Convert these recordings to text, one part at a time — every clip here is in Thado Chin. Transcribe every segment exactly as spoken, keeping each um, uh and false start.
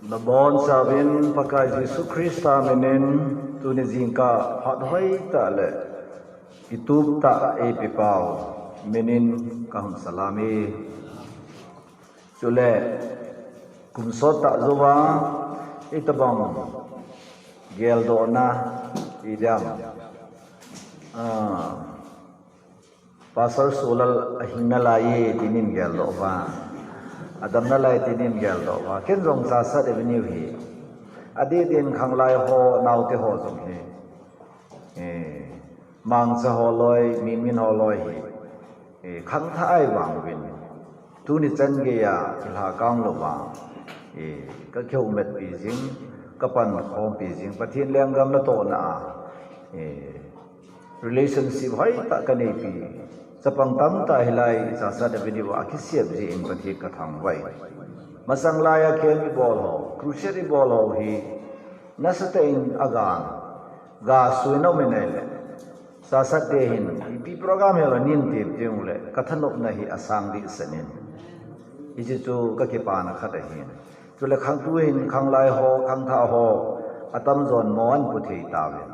Nabonchauvin Pakai Jesu Christa minin tuni jingkah phat hoitah le kitup tah eipepau minin kahung salam e. Chule kum sottah jouva itobang geldohna idiam, ah, Pastor Solal ahing nalai e tinin geldoh uva, adam nalai tinin geldoh uva, ken jong Churchard Avenue hi adeh din khanglai ho, naote ho jong hi, eh, Mangcha ho loi, Minmin ho loi hi, eh, khangthah a eivang uvin, tuni chan geiya kilhakang louva, eh, kakihoumatpi jing, kapankhompi jing, Pathen lenggam natohna a, eh, relationship hoitah kaneipi chapang tamtah hilai Churchard Avenue a kisem jeh in Pathen kathangvah e. Masang laiya camp ibol ho, crusade ibol ho hi nasatah in aga, ga suina um in ahile, Churchard te hin ipi program hijongle nin tep teng ule kathanopna hi asang dehset in, hiche chu kakipana khat ahin. Chule khang, tuhin khanglai ho, khangthah ho atamjon mo ahin pu thei tauvin,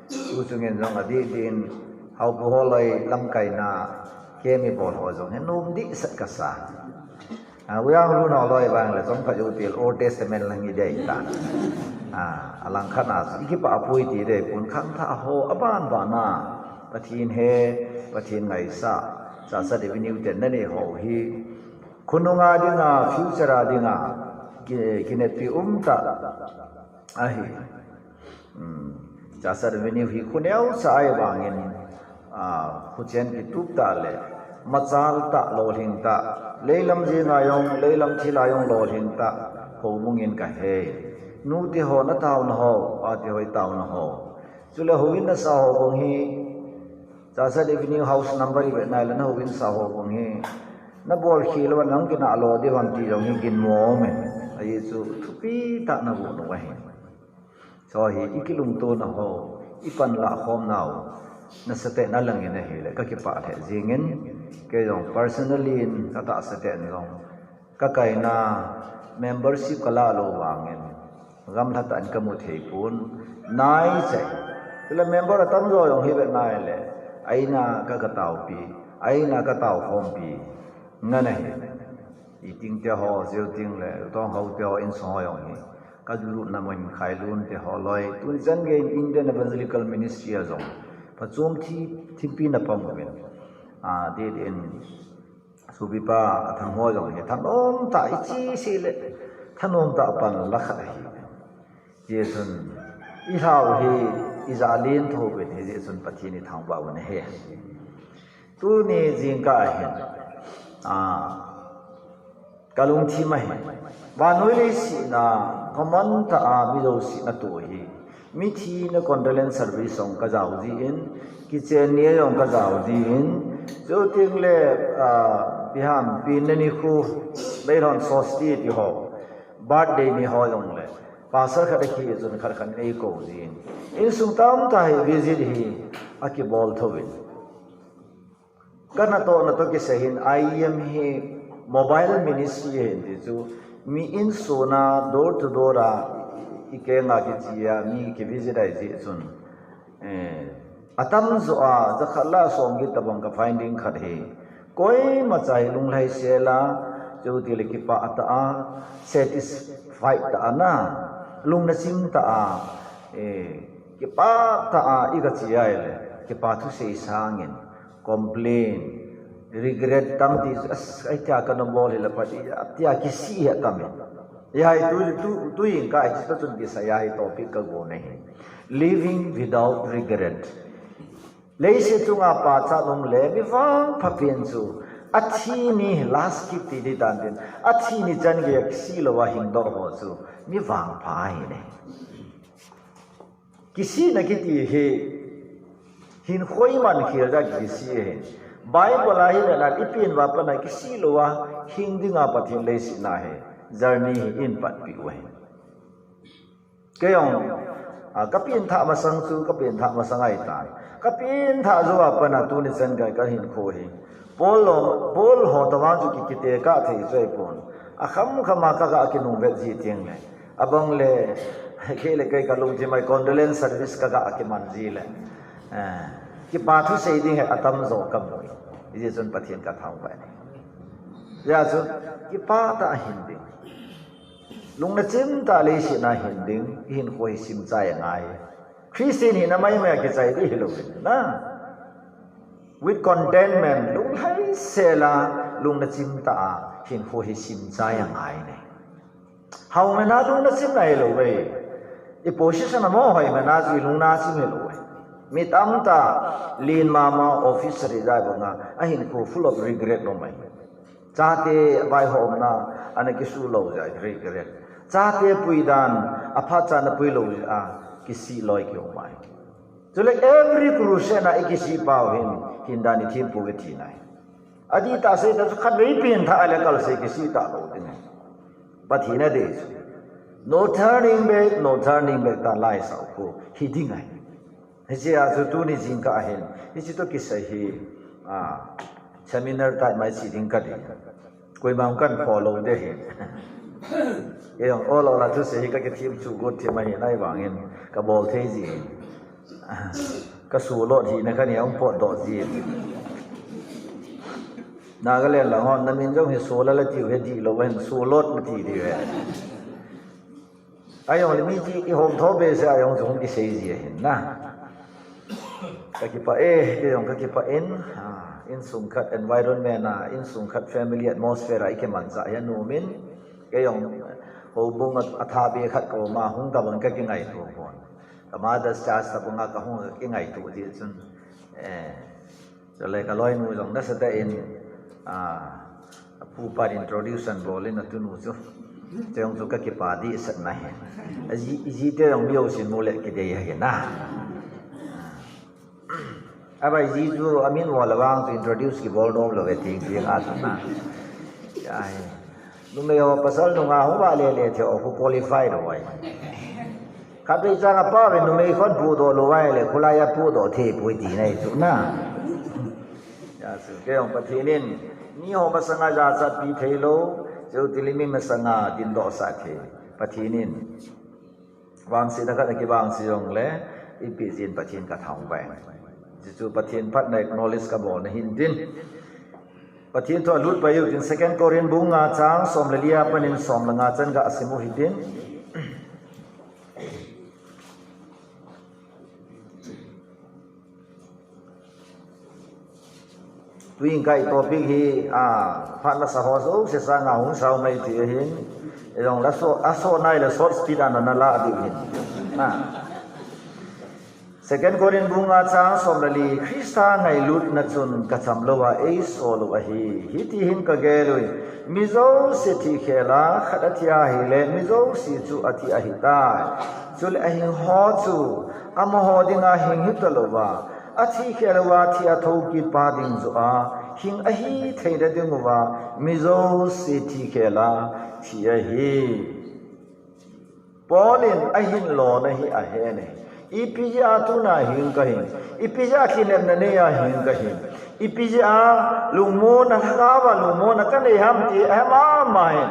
tu chungin jong adeh din Haopu ho loi lamkaina camp ibol ho jong hi nom dehset kasa. Ah, Uyang Lun ho loi vang le chomkhat jou til Old Testament lang idei ta. Ah, alangkhat a ikipah poi ti dei pon, khangthah ho abanbana Pathen he, Pathen ngaisah, Churchard Avenue ten nanei ho hi khonunga dinga, future a dinga ki, kineppi umtah ahi. Hmm. Churchard Avenue hi khoneocha a eivangin, ah, khochen kitup tah le machal tah, lolhing tah, leilam jenga jong, leilam thila jong lolhing tah houbung in kahe. Nute ho nataona ho, pate ho itaona ho, chule houin nasa ho bang hi, Churchard Avenue house number ivet nale nahouin sa ho bang hi, nabolkhel uva nang kinah lo diu ham ti jong hi ginmo aume. Ajeh chu thupi tah naboh u ahi. Chu hi ikilungtona ho, ipanlah khomnau nasatah in alangin ahile kakipah lheh jengin, kei jong personally in katahsa tah in jong kakaina membership kalah lou vangin gamlha tah in kamu thei pon, naichai. Chule member atamjo jong hi vet nale, a-in a ka, kataopi, a-in a kataokhompi ngen ahi. Iting te ho, Zeuting le Tongho te ho insung ho jong hi, kalutna mun Khailun te ho loi, tuni chan gei in Indian Evangelical Ministry a jong phachom thi, thimpi napang uvin, adeh din Sopipa Athang ho jong hi thanom tah, iche seh le thanom tah panla khat ahi. Hijeh chun ilhau hi ijah lentho uvin, hijeh chun Pathen ithangvah u ahi. Tuni jingkah hin, ah, kalungthim ahi. Vannoi leiset a common tah a mi jouse natoh hi, mithina condolence service jong kajao jin, kitchen ni jong kajao jin, chuteng le, ah, ipi ham, penna nikho, meilhon solstice ti ho, birthday ni ho jong le, pastor khat akhi chun khat khat in eikou jin, insung tamtah hi visit hi akibol thouvin. Kanatohna toh kisai hin I E M hi mobile ministry ahin ti chu, mi insung a door to door a, i, i, ikenga kiche a mi kivisit ahi jeh chun, eh, atamjo a jakhat lah a som get tobang ka finding khat hi, koimacha hi lunglhaisel a, chutile kipah tah a, satisfied tah a na, lungna ching tah a, eh, kipah tah a iga che ahile, kipa thusei sangin complain, regret tam ti chu, as, hitia kana bol hi la phat hi, tia kisih hi atam e. Hiche tu, tu, tu jingkah hiche toh chun kisai a hi topic kagon ahi. Living without regret. Leiset chunga pachat um le mi vangpha pen chu, athi ni last kit ti ding tan tin, athi ni chan geiya kisih louva hingdoh ho chu mi vangpha ahi ne. Kisihna kiti hi hinkho iman khel a kisih ahi. Bible a hi le na ipen uva pat a kisih louva hing dinga Pathen leiset a hi journey hi eihin patpi u ahi. Kei jong, ah, kapen thah masang chu, kapen thah masang ahitan. Kapen thah jou a pat a tuni chan gei kahinkho hi, Paul ho, Paul ho tobang chu ki, kitekah thei chu ahipon. Akham kham a kaga kinungvet ji teng le, Abang le, kei le kei kalungthim a condolence service kaga kiman ji le. Eh, kipa thusei ding hi atam jo kamu. Hijeh chun Pathen kathangvah e. Hijeh chun, kipah tah a hin ding. Lungna chim tah a leiset a hin ding, ihinkho hi simchai angai. Christian hina maimai a kichai ding hilou in na. With contentment, lunglhai sel a, lungna chim tah a, hinkho hi simchai angai ne. Haoman a lungna chim hilou ve. I position a mo hoiman a chu ilungna chim hilou ve. Mi tamtah, len mama office a resign banga, ahinkho full of regret lou mai. Chate vaihomna, ana kisu lou jeh a regret. Chate puidan, aphat cha ana pui lou jeh a, kisih loi kium mai. Chule every crusade a ikisih pau hin, hindan ithim pouve tina ahi. Adih tah sei tah chu khatvei pen thah le kalse kisih talou ding ahi. Pathen adei chu. No turning back, no turning back tia Laisau khu hi ding ahi. Hichea chu tuni jingkah a hin, hiche toh kisai hi, ah, seminar type mai chi ding kati. Koima hung kan follow ding ahi. Kei jong ol ol a thusei hi kakithem chu got them ahi nai vangin kabol thei ji. Kasulot hina kani hung potdoh ji. Nagaland lang hon, namin jong hi Solal atiu hi dihlou hin Sulot nati diu ahi. Ajong le mi chi ihom tho behseh a jong chu hung kisei ji ahin na. Kakipah e, kei jong kakipah in, ah, insung khat environment a, insung khat family atmosphere a ikimanchah hi anom in, kei jong houbung a, atha be khat kaum a hung tabang kakingaito pon. Ka mother's church tabang a kahung kakingaito jeh chun, eh, Chule kaloinu jong nasatah in, ah, apupa introduction bol in atunu chu. Chujong chu kakipah dehset na ahi. Aji, iji te jong mi jousen mu le kidei ahi na. Abai ji chu amin bol le vang chu introduce kibol nom lou ve ting ting a chu na. Ahi. Numei ho pasal nunga hung vah le le thei ho khu qualify lou ahi. Khatvei chang a pa ve numei khon pudoh lou vai le, khulai a pudoh thei poi tina ahi chu na. Hijeh chun, kei jong Pathen in, mi ho masanga jachatpi thei lou, chutile mi masanga dindohsah thei. Pathen in, vangsetna khat a kivangse jongle, eipeh jeh in Pathen kathangvah e. Hichu Pathen phatna acknowledge kabol na hin tin. Pathen thu a lut pai u tin, Second Corinth bung nga chang som le li a pat in som le nga chan ga sim u hitin. Tuin ka topic hi, a, phat nasa ho jouse sanga hung sao mai ti ahin. Jong la so, a so nai le short speed a nana la diu hin. Na. Second Corinth bung nga chang som le li, Christa ngailutna chun kacham louva eisol u ahi. Hiti hin kagel uvin, mi jouse thi khel a, khat athi ahile, mi jouse chu athi ahitai. Chule ahing ho chu, amaho dinga hing hita louva, athi khel uva thi a thou kit pa ding joh a, hing ahi theina dinguva, mi jouse thi khel a, thi ahi. Paul in ahin lona hi ahen e. Ipi jeh a tuna hing kahi. Ipi jeh a kilhemna nei a hing kahi. Ipi jeh a lungmonna lhagao a lungmonna kanei ham ti ahe mama hin.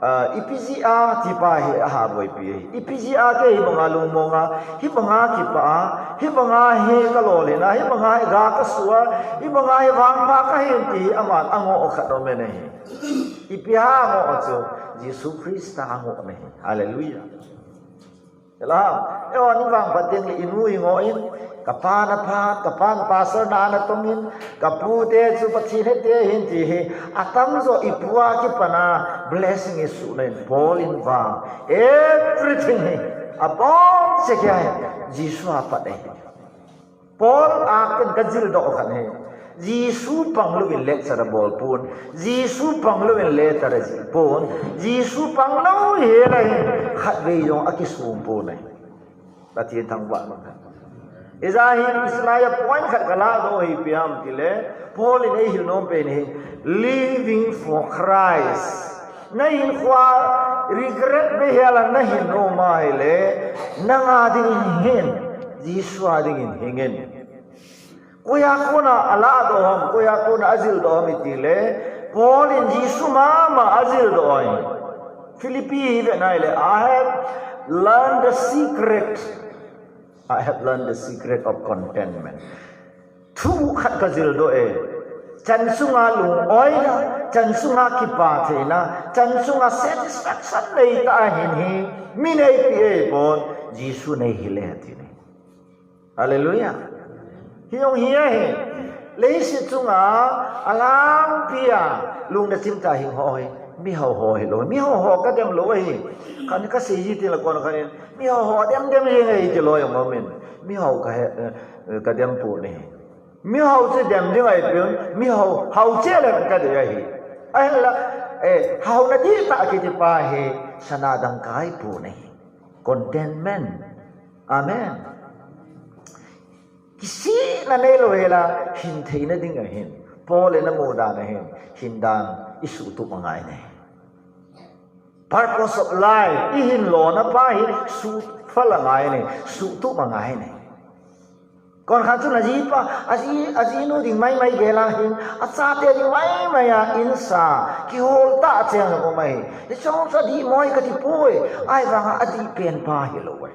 Ah, ipi jeh a ti pa hi aha boipi e. Ipi jeh a kei hi banga lungmong a, hi banga kipah a, hi banga hi kalolhin a, hi banga hi ga kasu a, hi banga hi vangpha kahin ti hi aman angoh khat um e ahi. Ipi a angoh chu Jesu Christa angoh ahi. Hallelujah. Eihon, eihon vangphat ding le inu ingoh in, kapa na phat, kapa na pastor na na tong in, kapu te chu Pathen hete ahin ti hi, atamjo ipu a kipana blessing isuhna in Paul in vang, everything hi, abonchauva hi, Jesu a pat ahi. Paul a ken kajildoh khat hi. Jesu pang louvin lecture abol pon. Jesu pang louvin letter ajih pon. Jesu pang lou hel a hin khatvei jong akisong pon ahi. Pathen thangvah in. Hijeh hin hiche lai a point khat kaladoh hi ipi ham tile, Paul in eihil nom pen hi, living for Christ. Nahinkhoa regret behseh a nahin nom ahile, nanga dingin hin, Jesu a dingin hingin. Koiya kona aladoh ham, koiya kona ajildoh ham itile, Paul in Jesu mama ajildoh ahi. Philippi hi ve nai le, I have learned the secret. I have learned the secret of contentment. Thu khat ka jil doh e. Chan sunga lung-oi na, chan sunga kipa theina, chan sunga satisfaction nei ta hin hi, mi nei pi e pon, Jesu nei hi le ti ni. Hallelujah. Hi jong hi ahi. Leiset chunga, alangpi a, lungna chim ta hing ho hi. Mihao ho hi lo. Mihao ho ka dem lo ahi. Kan ka sei ji ti la kon kan in. Mihao ho dem dem jing ahi ti lo jong amin. Mihao ka he, eh, ka dem pu ni. Mihao chu dem ding ahi piun. Mihao, hao che le ka de ahi. Ahi la, eh, hao na di ta ki ti pa hi. Sana dang kai pu ni. Contentment. Amen. Kisihna nei lo hela, hin theina ding ahin. Paul in amu dan ahin, hin dan i suhtup angai nei. Purpose of life, i hin lona pa hi, suhphal angai nei, suhtup angai nei. Kon khat chun ajipa, aji, ajinu ding maimai gela hin, achate ding maimai a insa, kihol ta cheng lo mai. Hichong chu adih moi ka ti poi, ahivanga adih pen pa hi lo ai.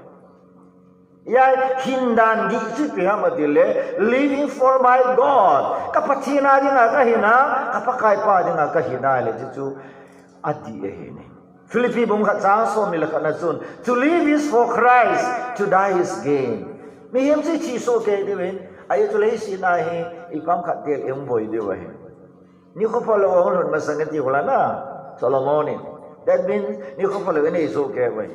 Hiche hin dan dih chu ipi ham ati le, living for my God. Ka Pathen a dinga ka hina, ka Pakai pa dinga ka hina le chu chu adih ahi ni. Philippi bung khat chang som ni le khat na chun, to live is for Christ, to die is gain. Mihem chu thi soh kei diu ahin, ahi chu leiset a hi, ipi ham khat tel i hung boi diu ahi. Nikho phalou ahung lhun masang kati hula na, Solomon in. That means, nikho phalou in eiso kei vai.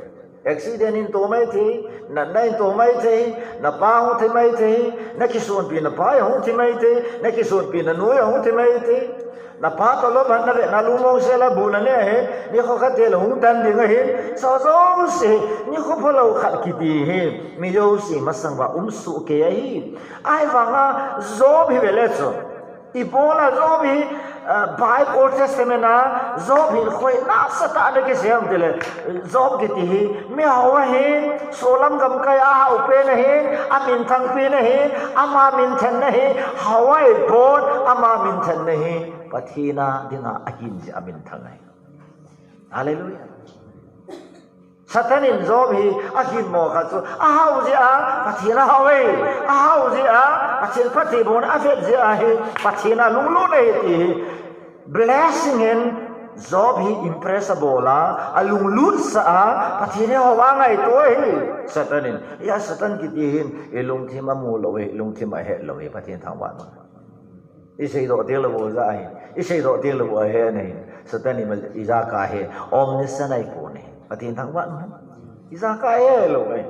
Accident in to mai thei, natna in to mai thei, na pa hung thi mai thei, na kisonpi na pa hung thi mai thei, na kisonpi na nu hung thi mai thei. Na pa tolop a na ve na lungmong sel a bu na ne he, nikho khat tel hung tan ding ahi. Sa jouse, nikho phalou khat kiti hi, mi jouse masang uva um soh kei ahi. Ahivanga, Job hi ve le chu. Ibola Job hi, ah, Bible Old Testament a, Job hi koi nasatah a ana kisei ham tile, Job kiti hi, mihao ahi, solam gamkai a hao pen ahi, aminthang pen ahi, ama minthanna hi, hao ahi pon, ama minthanna hi, Pathen a dinga ahin jeh a aminthang ahi. Hallelujah. Satan in Job hi ahin mo kha chu, ahao jeh a, Pathen ahao e, ahao jeh a, Pathen phatthei bohna avet jeh a hi, Pathen a lunglut ahi ti hi, blessing in Job hi impress abol a, alunglut sah a, Pathen hi ahao a ngaito ahi, Satan in. Hia Satan kiti hin, ilungthim amu lou e, ilungthim ahet lou e, Pathen thangvah in. I seidoh teng lou bou aja ahi. I seidoh teng lou bou ahi ahi. Satan ima ijakah ahi. Omniscient ahi pon ahi. Pathen thangvah in. Ijakah ahi lou ahi.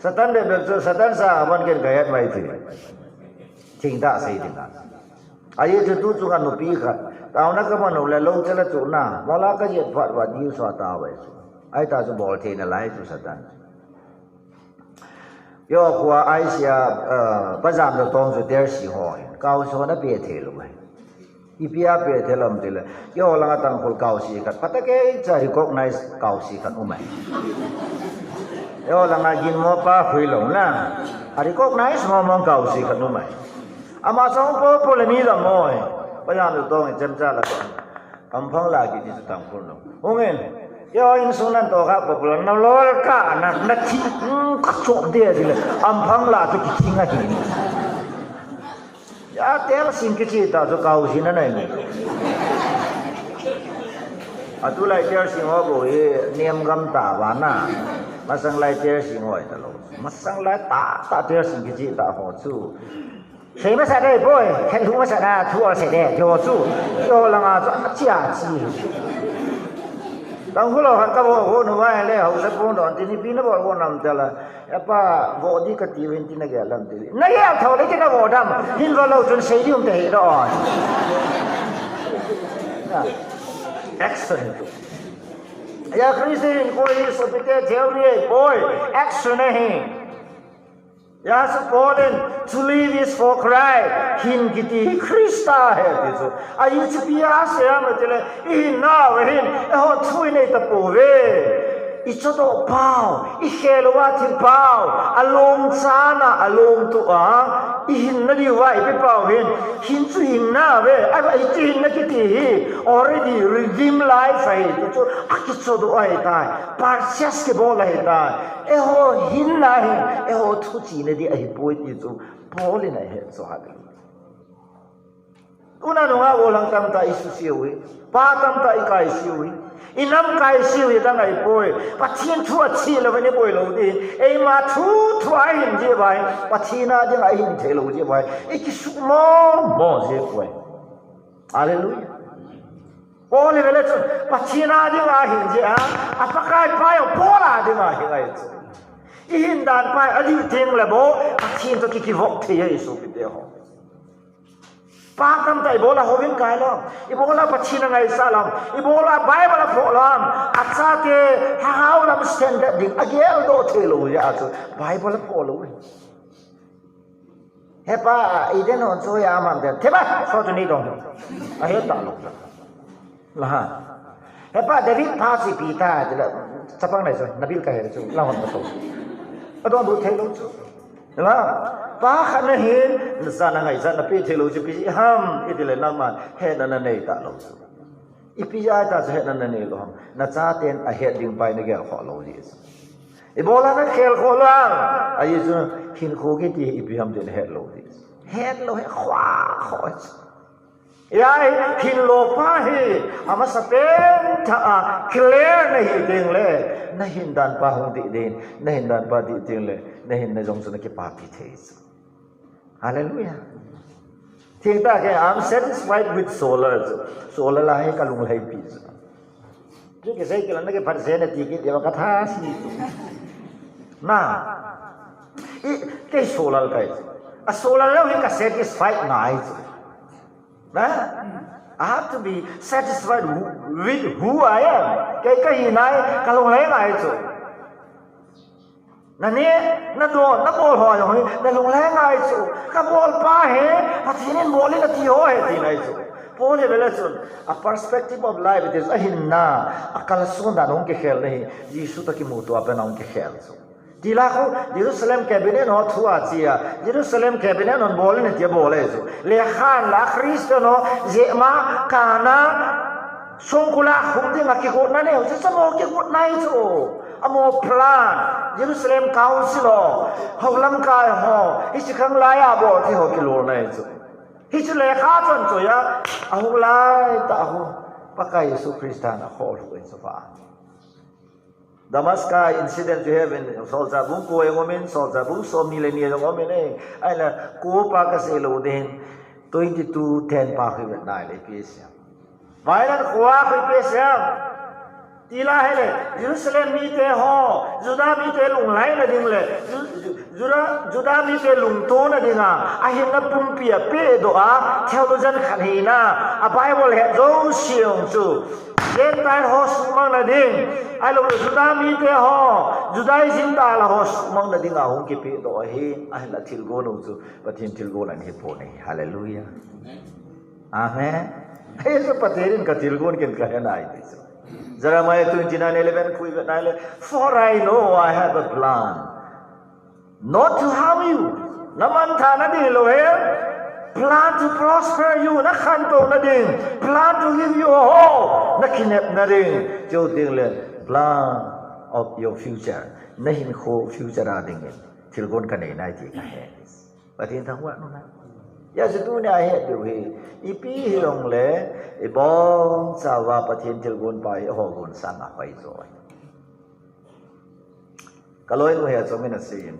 Satan de bel chu Satan sang a bon ken kahet mai thei. Thengtah sei ding a. Ahi chu tu chunga nupi khat. Taona kaman u le lou chela chu na. Mola kajet phat uva diu sa ta vai chu. Ahita chu bol theina lai chu Satan. Keiho khoa aisia, eh, Pajam le Tong chu Tersi ho ahin. Kaosi hon ape thei lou ahi. Ipi a pe thei lou ham tile. Keiho langa Tangkhul kaosi khat. Phatah kei cha recognize kaosi khat um ahi. Keiho langa Ginmo pa Khuilong na. A recognize mong mong kaosi khat um ahi. Ama chong po po le mi jam mo ahi. Pajam le Tong in chemcha la. Amphang la kiti chu Tangkhul lou. Hung in. Keiho insung nan toh kha popular na lol ka na, na thi, hmm, ka chop de tile. Amphang la chu kithing ahi. Hia Tersing kichi ta chu kaosi na nai ni. Atulai Tersing ho bou hi nem gam ta va na. Masang lai Tersing ho ahi ta lou. Masang lai tah tah Tersing kichi ta ho chu. Sei masa dei boi, khen hu masa na, thu a sei dei, jo chu, jo langa chu, a chi a chi. Tangkhul ho khat ka vo, vo nu vai le, hausa pung don, tini pi na vo, vo nam tela, ya pa, vo di kati uvin tina gel lam ti. Na gel thou le tina vo dam, hin vo lou chun sei di um te hi don. Action. Ya Christian koi hi sopite theory boi, action ahi. Hia chu Paul in, to live is for Christ. Hin kiti hi Christa ahi ti chu. Ahi chu ipi asei ham tile, i hinnau hin, eiho thu i nei tapouve. I chodoh pau, i khel uva thil pau, alom chana, alom tua, i hinna diuva i pe pau hin, hin chu hinna ve, a, a, hiche hinna kiti hi, already redeem life ahi, tu chu, akichodoh ahitai, purchase kibol ahitai, eiho hinna hin, eiho thuchena di ahipoi ti chu, Paul in ahet chu hale. Tuna nunga gollhang tamtah i susia uve. Pa tamtah i kaisia uve. I nam kaisia uve, dang ahipoi. Pathen thu ache lou vin i boi lou ding. Eima thu thu a i hin jeh uva hi. Pathen a dinga i hin thei lou jeh uva hi. I kisuhmo mo jeh uva hi. Hallelujah. Paul hi vele chun. Pathen a dinga hin jeh a. A Pakai pa jong Paul a dinga hi ngai chu. I hin dan pa hi, adih teng le bou. Pathen toh ki, kivop thei ahi sopite ho. Pa tamtah ibola houin kai lou ham, ibola Pathen angaisah lou ham, ibola Bible apho lou ham, achate lhagao lam standard ding ageldoh thei lou jeh a chu Bible apho lou. Hepa, i den hon chu hoiya ham den. Theba, so chu nei dong. Ahet talou. La ha. Hepa, David pha chu ipi ta, tile, chapang nei chu, Nabil kahe chu, la hon ka so. Adonbut thei lou chu. Hela, pa khat nahin, nacha nangaichat napeh thei lou chu ipi jeh ham, itile nangman hetna nanei talou chu. Ipi jeh a ta chu hetna nanei lou ham. Nachaten ahet ding pa hi nagel khoh lou jeh chu. Ibola nakhel khoh lou ham. Ajeh chu hinkho kiti hi ipi ham ti nahet lou jeh chu. Het lou, het khoh khoh chu. Ahi, hinlo pa hi, amasapen thah a, clear nahi teng le, nahin dan pa hung dih ding, nahin dan pa dih teng le, nahinna jong chu nakipapi thei chu. Hallelujah. Thengtah kei, I'm satisfied with solar chu. Solar a hi kalung lhaipi chu. Chu kisei kila nakiphat jeng e ti kit diu katha si chu. Na. I, kei solar kahi chu. A solar lou hi ka satisfied ngai chu. Na? I have to be satisfied who, with who I am. Kei kahi nai, kalung lhai ngai chu. Naneh, nadon, nabol ho jong hi, nalung lhai ngai chu. Kabol pa hi, Pathen in bol in ati ho ahi ti ngai chu. Paul hi vele chun, a perspective of life, it is, ahinna, akalson dan hung kikhel na hi, Jesu toh kimuto a pen a hung kikhel chu. Tila khu, Jerusalem cabinet ho thu ache a, Jerusalem cabinet hon bol in ati a bol ahi chu. Lekhan la Christian ho, jehma, kana, songkul a khum dinga kigotna nei ho chu, chu amaho kigotna ahi chu. Amaho plan, Jerusalem Council ho, houlamkai ho, hiche khanglai a bol thei ho kilolna ahi chu. Hichu lekha chonchoi a, ahung lai tah a khu, Pakai Jesu Christa in akhoh lhuh ahi chu fa. Damascus incident chu ihet uvin, Solchah bung ko a jong um in, Solchah bung somni le ni a jong um in, eh, ahile, ko pa kasei lou ding, twenty-two ten pa khu ivet nai le, ipi asei em. Vailan kho a khu ipi asei em. Tila hile, Jerusalem mite ho, Juda mite lunglhaina ding le, Ju-, Ju-, Juda, Juda mite lungtona dinga, ahinna pumpi apehdoh a, theologian khat hina, a Bible het jouse jong chu, Gentile ho suhmang na ding, ahilou le Juda mite ho, Judaism dal a ho suhmang na dinga hung kipehdoh ahi, ahinla thilgon u chu, Pathen thilgon ahi pon ahi. Hallelujah. Amen. Hichu Pathen in ka thilgon ken kahe nai ti chu. Jeremiah twenty-nine eleven khu ivet nai le, "For I know I have a plan. Not to harm you." Na manthahna ding hilou e. Plan to prosper you. Na khantouna ding. Plan to give you a hope. Na kinepna ding. Chuteng le plan of your future. Na hinkho future a dingin thilgon kanei nai ti kahe. Pathen thangvah in um hen. Hijeh chun tunia ihet diu hi, ipi hijongle, ibonchauva Pathen thilgon pa hi eiho gon sanga hoijo ahi. Ka loinu hi achom in asei in,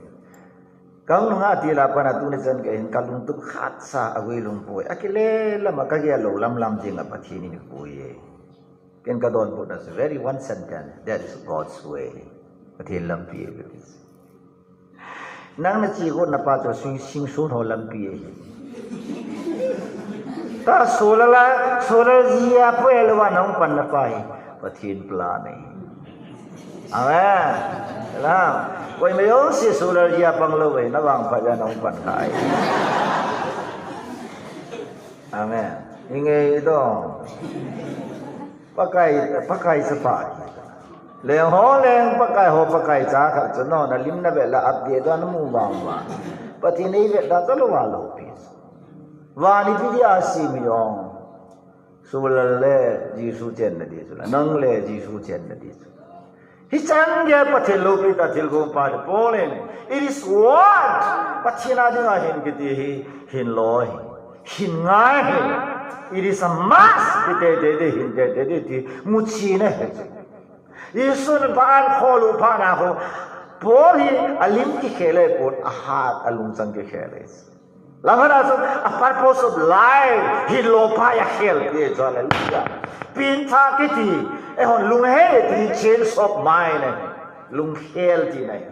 ka nunga tila pat a tuni chan gei hin ka lungtup khatcha aguilhung poi. Akile lam a kagel lou lamlam dinga Pathen in eipui e. Ken ka donbutna chu very one sentence, that is God's way. Pathen lampi ahi. Nang na che got na pa chu sing, sing sun ho lampi ahi. Ta solar la, solar ji a poi lou va nahung pan na pa hi Pathen plan ahi. Amen. La, koima jouse solar ji a pang lou ve, na vangphat a nahung pan kha ahi. Amen. Inge i dong. Pakai, Pakai chapa. Leng ho leng, Pakai ho Pakai cha khat chu, no, na lim na vet le update a na mu vang vang. Pathen ei vet da chu lou va lou pi. Van ipi dia sem jong. Sulal le Jesu chenna di chu la. Nang le Jesu chenna di chu. Hichan gei Pathen loupi ta thilgon pa te Paul in. It is what? Pathen a dinga hin kiti hi, hin lou hi. Hin ngai hi. It is a must. Kiti te te hin te te te ti. Muchi ne hi. Jesun va an khol u phat na khu, Paul hi a lim kikhel e pon, a hat a lungchang kikhel e. Langkhat a chu a purpose of life hi lou pa a khel pi e chu, hallelujah. Pengthah kiti, eihon lunghel ti change of mind e. Lunghel tina e.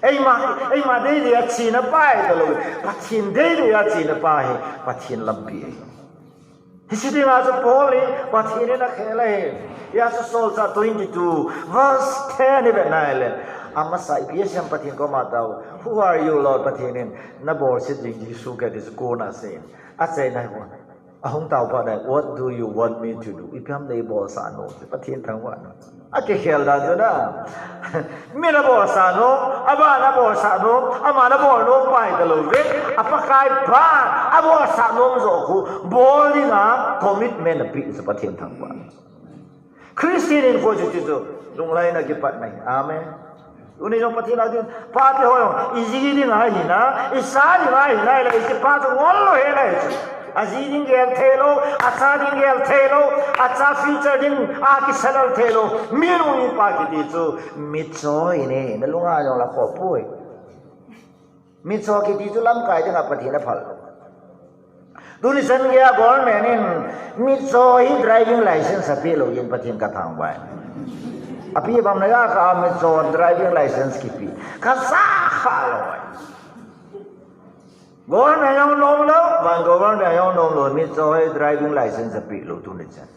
Eima, eima deidei a chena pa ahi talou. Pathen deidei a chena pa hi, Pathen lampi ahi. Hiche dinga chu Paul hi Pathen in akhel ahi. Hia chu Solchah twenty-two, verse ten i vet na ahile. Amasa ipi asei em Pathen koma tao. "Who are you, Lord?" Pathen in, "Nabolset ding Jesu kahi," ti chu kona asei. Achaina hi. Ahung tao phat na, "What do you want me to do?" Ipi ham neibolsah nom? Pathen thangvah na. Akikhel dan chu na. Mi nabolsah nom, ama nabolsah nom, ama nabol nom pa ahi talou ve. A Pakai pa, abolsah nom joh khu, bol dinga commitment ape chu Pathen thangvah. Christian in khu chu ti chu, lunglhaina kipatna ahi. Amen. Tuni jong Pathen a ding, pate ho jong, i ji ding ahi na, i sa ding ahi na, le i kipa chu ngol lou hel ahi chu. A ji ding gel thei lou, a sa ding gel thei lou, a cha future ding a kisalal thei lou. Mi lungpa kiti chu, mitcho ahi ne, na lunga jong la kho poi. Mitcho kiti chu lamkai dinga Pathen aphal lou. Tuni chan geiya government in mitcho hi driving license apeh lou jeh in Pathen kathangvah e. Api bang na ya ka mitcho driving license kipe. Kasa kha lou e. Government jong nom lou, van government jong nom lou, mitcho hi driving license apeh lou tuni chan.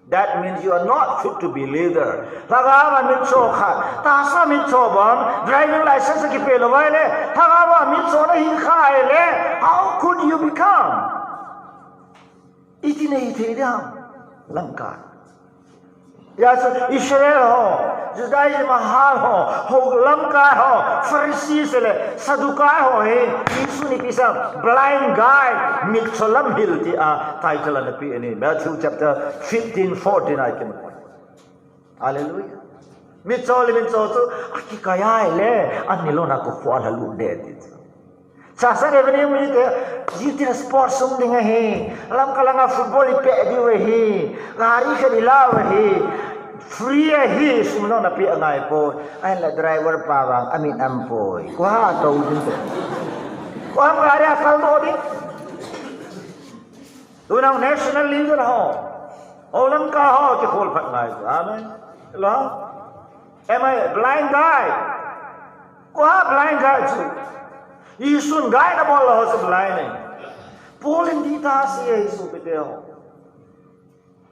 That means you are not fit to be leader. Lhagao a mitcho khat, tahsa mitcho bang, driving license akipe lou vai le, lhagao a mitcho nahi kha ahile, how could you become? Iti nei thei ding ham, lamkai. Hia chu Israel ho, Judaism a hal ho, ho lamkai ho, Pharisee le Sadducee ho hi, Jesun ipi asei em, blind guide, mitcho lamhil tia title ana pe ahi, Matthew chapter fifteen, fourteen a ikimu. Hallelujah. Mitcho le mitcho chu, akikai ahile, ani lona kokhuh a lhalut ding ti chu. Chasan Avenue mite, jiti na sport sung ding ahi. Lamka langa football ipeh diu ahi. Gari khat ilau ahi. Free ahi, sum jong napeh angai poi. Ahinla driver pa vang, amit am poi. Kua tou ding te. Kua gari a kal do ding. Tuna national leader ho. Ho lamkai ho, kikhol phat ngai. Amen. Lo. Am I a blind guy? Kua blind guy chu? Jesun guide abol lou ho chu blind e. Paul in dih tah asei e, Jesu pite ho.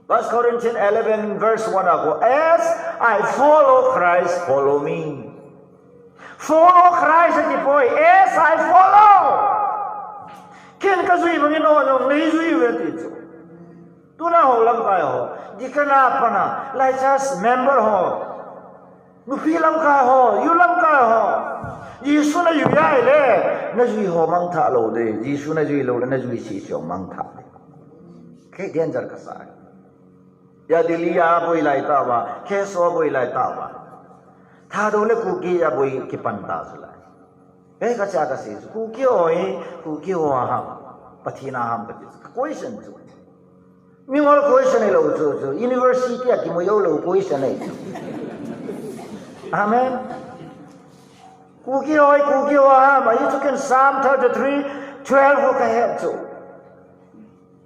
First Corinthians eleven verse one a khu, "As I follow Christ, follow me." Follow Christ ati poi, "As I follow." Ken kajui bangin nangho jong neijui uve ti chu. Tuna ho lamkai ho, deacon a pat a, lai church member ho, nupi lamkai ho, youth lamkai ho, Jesu najui ahile, najui ho mangthah lou ding, Jesu najui lou le, najui sese ho mangthah ding. Kei danger kasa. Hia Delhi a boi lai tah uva, K S O a boi lai tah uva. Thadou le Kuki a boi kipan ta chu lai. Kei kacha kasei chu, Kuki ho hi, Kuki ho a ham, Pathen a ham kati chu. Ka question chu. Mingol question hilou chu, chu. University a kimu joulou question ahi chu. Amen. Kuki ho hi, Kuki ho a ham, ahi chu ken Psalm thirty-three twelve ho kahet chu.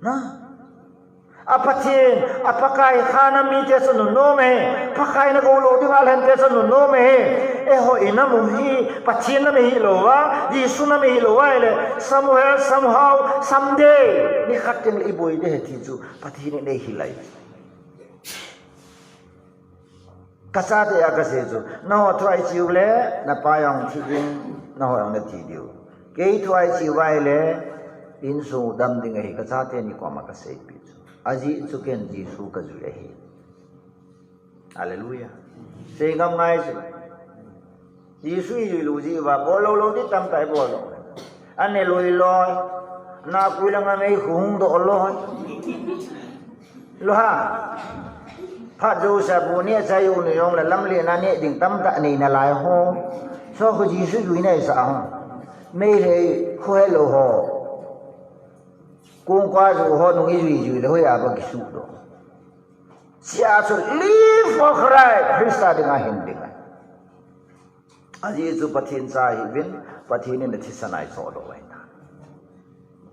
Na? A Pathen, a Pakai kha nam mite chu nunnom e, Pakai na go lou dinga lhente chu nunnom e, eiho i nam u hi, Pathen nam ihi lou a, Jesu nam ihi lou a, ahile, somewhere, somehow, someday, nikhat teng le i boi ding ahi ti chu, Pathen in eihil ahi. Ka chate a kasei chu, nangho thu ahi chiu le, na pa jong thi ding, nangho jong na thi diu. Kei thu ahi chiu vai le, insung dam ding ahi, ka chate ni koma kaseipi chu. Ajeh chu ken Jesu kajui ahi. Hallelujah. Sei ngam ngai chu. Jesu ijui lou jeh uva, bol lou lou ding tamtah ibol lou. Ane lou loi. Nakui langa meikhu hung doh loi. Lou ha. Phat jouse bu neh chai u ni jong le lamlen a neh ding tamtah nei nalai ho. Chu khu Jesu jui naisah ho. Meilhei khu helou ho. Kong kua ju ho nung ijui jui le hoiya ba kisuh doh. Sia chu live for Christ, Christa dinga hin ding ahi. Ajeh chu Pathen cha ihiuvin, Pathen in athisan a eichohdoh u ahi.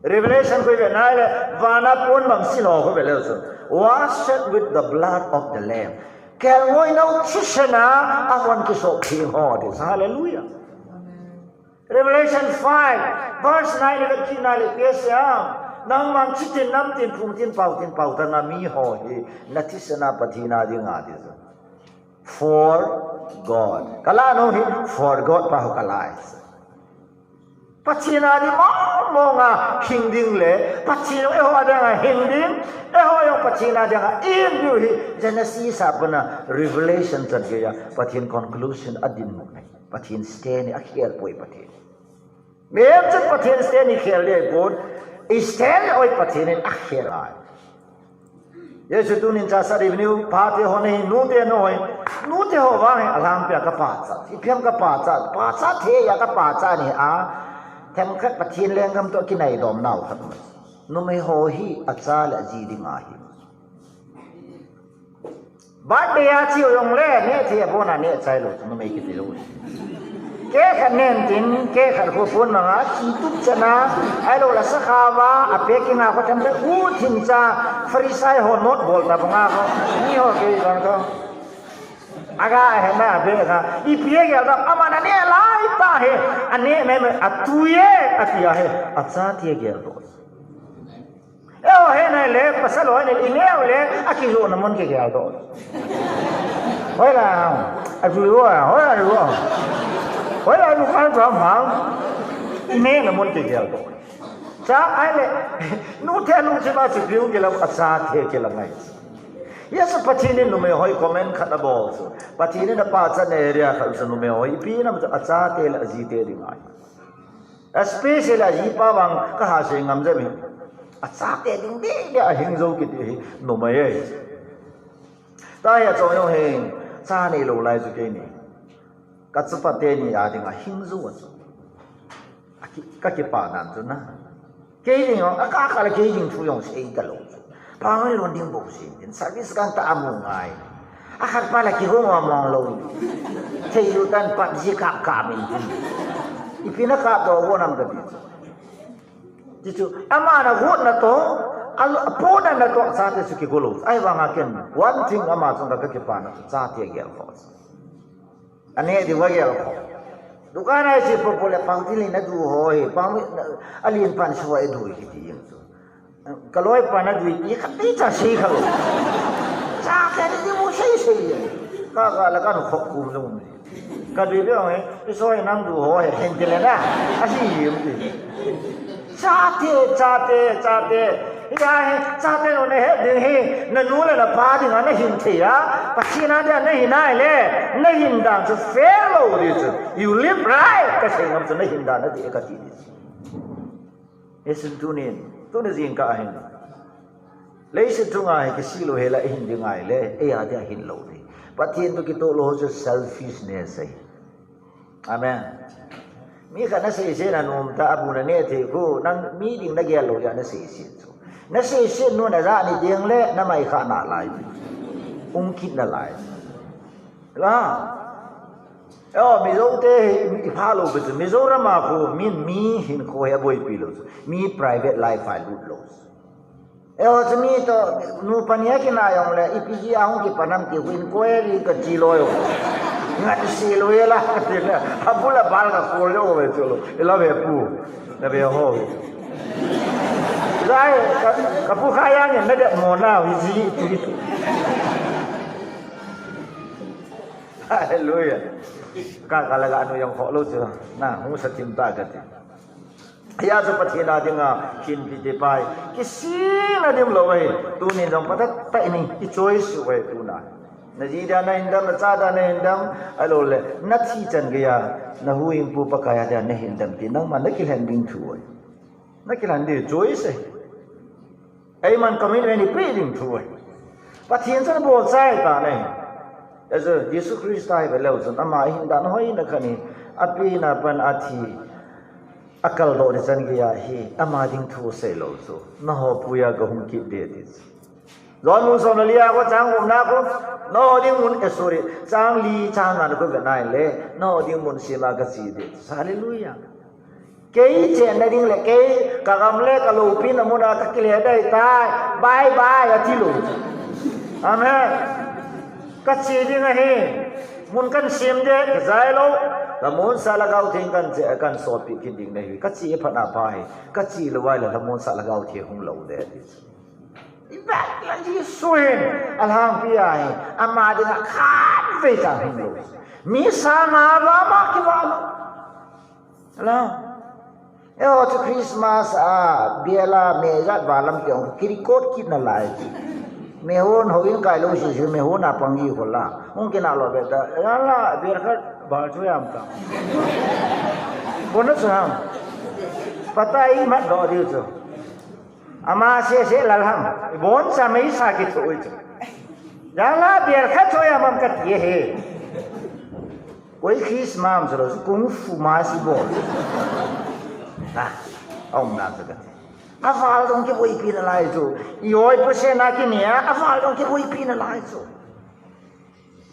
Revelation khu ivet nai le, vana pon bang sil ho khu ivet leu chun, washed with the blood of the Lamb. Kelngoi nou thisan a ahon kisop theng ho ti. Hallelujah. Revelation five, verse nine le kina le pia siam. Nangman chitin, namtin, phungtin, paotin, paotana mi ho hi, nathisan a Pathen a dinga ti chu. For God. Kalah nom hi, for God pa ho kalah. Pathen a ding mong mong a hing ding le, Pathen eiho a dinga hing ding, eiho jong Pathen a dinga hing diu hi, Genesis a pat a Revelation chan geiya, Pathen conclusion a dinmun ahi. Pathen stand hi akhel poi Pathen. Mihem chun Pathen stand hi khel ding ahipon, i stand hi oi Pathen in akhel ahi. Jesu tunin cha sat ihiuvin, pate ho nahi, nute nahi, nute ho vang hi alhangpia kapachat. Ipi ham kapachat, pachat thei a kapachat ahi a, themkhat Pathen lenggam toh kinai dom nau khat. Numei ho hi acha le aji dinga hi. Birthday a cheu jong le, neh thei a bon a neh chai lou, numei kiti lou. Cake khat nen tin, cake khat khu pon manga, chi tup chana, ahilou le sakhaova, a packing a khu themkhat, u thim cha, Pharisee ho note bol ta banga khu, mi ho kei bang khu. Aga he na be ga, ipi gel da, aman aneh lai ta he, aneh mai mai, atui e, ati a he, achate gel doh. Eiho he nai le, pasal ho nai le, ineh u le, akijohna mun kigel doh. Hoilai, aju ho, hoilai ho. Hoilai lu kan jam hang. Inehna mun kigel doh. Cha ahile, nute lungthim a chu view kilam, achate kilam ngai. Yes, Pathen in numei ho hi comment khat abol chu. Pathen in apachatna area khat chu numei ho hi, ipi nam chu achate le ajite ding ahi. Especially ajipa vang kaha sei ngam jep e. Achate ding ding dia ahing jou kiti hi numei e. Tahia chong jong hi cha neilou lai chu keini. Kachapa teni a dinga hing jou a chu. Aki, kakipah nan chu na. Kei ding jong, akah kah le kei ding thu jong sei talou chu. Pangin lon ding bou sei, din service gangtah a mu ngai. Akhat pa le kigong mong mong lou. Thei lu tan PUBG kap kap in tin. Ipi na kap doh go nam kati chu. Ti chu, ama na gotna toh, a, apona na toh, chate chu kigo lou. Ahivanga ken, one thing ama chunga kakipana chu, chate gel kho. Aneh diu va gel kho. Dukan a ise popo le pangthil in adu ho hi, pang, alen pan sua edu hi ti jeng chu. Kaloipan adu hi, khat te cha sei khalou. Chate diu sei sei. Ka, ka la kan khop kum jong. Kadui be ong e, isoi nang du ho he, hin ti le na. Asi yim ti. Chate, chate, chate. Ija he, chate lo na he ding he, nanu le napa dinga nahin thei a. Pathen a dinga nahin nai le, nahin dan chu fair lou di chu. You live right, kasei ngam chu nahin dan a di kati di chu. Hichun tunin, tuni jingkah hin. Leiset chunga hi kisih lou hela ihin ding ahile, eia dia hin lou di. Pathen toh kitoh lou chu selfishness ahi. Amen. Mi khat naseiset na nom ta, abu naneh thei khu, nang mi ding nagel lou jeh a naseiset chu. Naseiset nu najah ni ding le, namai kha nalai. Hung kit nalai. La. Eo, Mizo te hi, ipha lou pi chu. Mizoram a khu, mi, mi hinkho hi aboipi lou chu. Mi private life a lut lou chu. Eo, chu mi toh, nupa ni a kinai jong le, ipi jeh a hung kipan ham ti khu inquiry kachi lou jong. Ngat si lou e la, kati le. Abul abal kakhol jong ve chu lou. Ila ve pu. Na ve ho. Zai, ka, kapu Khajang in nadet mo na, hi ji, tu, tu. Hallelujah. Ka, ka laga nu jong kho lou chu. Na, hung sa thim ta kati. Hia chu Pathen a dinga, hin pi ti pai. Kisih na dim lou ahi. Tunin jong patah tah in, i choice u ahi tuna. Na ji dia na hindam, na cha dia na hindam, ahilou le, na thi chan geiya, na huhhingpu Pakai a dia na hindam ti, nangma na kilhen ding thu ahi. Na kilhen ding choice ahi. Eiman commitment i pe ding thu ahi. Pathen chun bol chai ta ahi. Achu Jesu Christa hi ve leu chun, ama hindan hoina khat hi, api na pan athi, akal doh ding chan geiya hi, ama ding thu sei lou chu. Nangho puiya kahung kit ding ti chu. John bung som le li a ko chang gup na ko, nangho ding mun, eh, sorry, chang li chang nga na ko ve nai le, nangho ding mun sem a kache ding. Hallelujah. Kei chenna ding le, kei ka gam le ka loupina mun a ka kile dai tai. Bye bye, ati lou. Amen. Kache ding ahi. Mun kan sem ding, ka jai lou. Lhamon sah Lhagao Theng kan che, kan sotpi kit ding ahi. Kache phat na pha ahi. Kache lou vai le Lhamon sah Lhagao Theng hung lou ding ahi. Ivet le Jesu hin alhangpi ahi, ama dinga khatvei cha hung lou. Mi sang a va ma kivah lou. Hello. Eiho chu Christmas a, bial a, mei jat val lam kihong, ki record kit nalai. Mei hon houin kai lou sese, mei hon a pang ji khol a. Hung kinah lou ve ta. Jala, bial khat val chu jam ta. Bon na chu ham. Patai mat doh diu chu. Ama sese lal ham. Bon sa mei sa kithoh chu. Jala bial khat chu jam am kati ahi. Koi Christmas chu lou, kung fu ma si bol. Ah, aum na chu kati. Aval dong kiboipi nalai chu. I oi pu se na kini a, aval dong kiboipi nalai chu.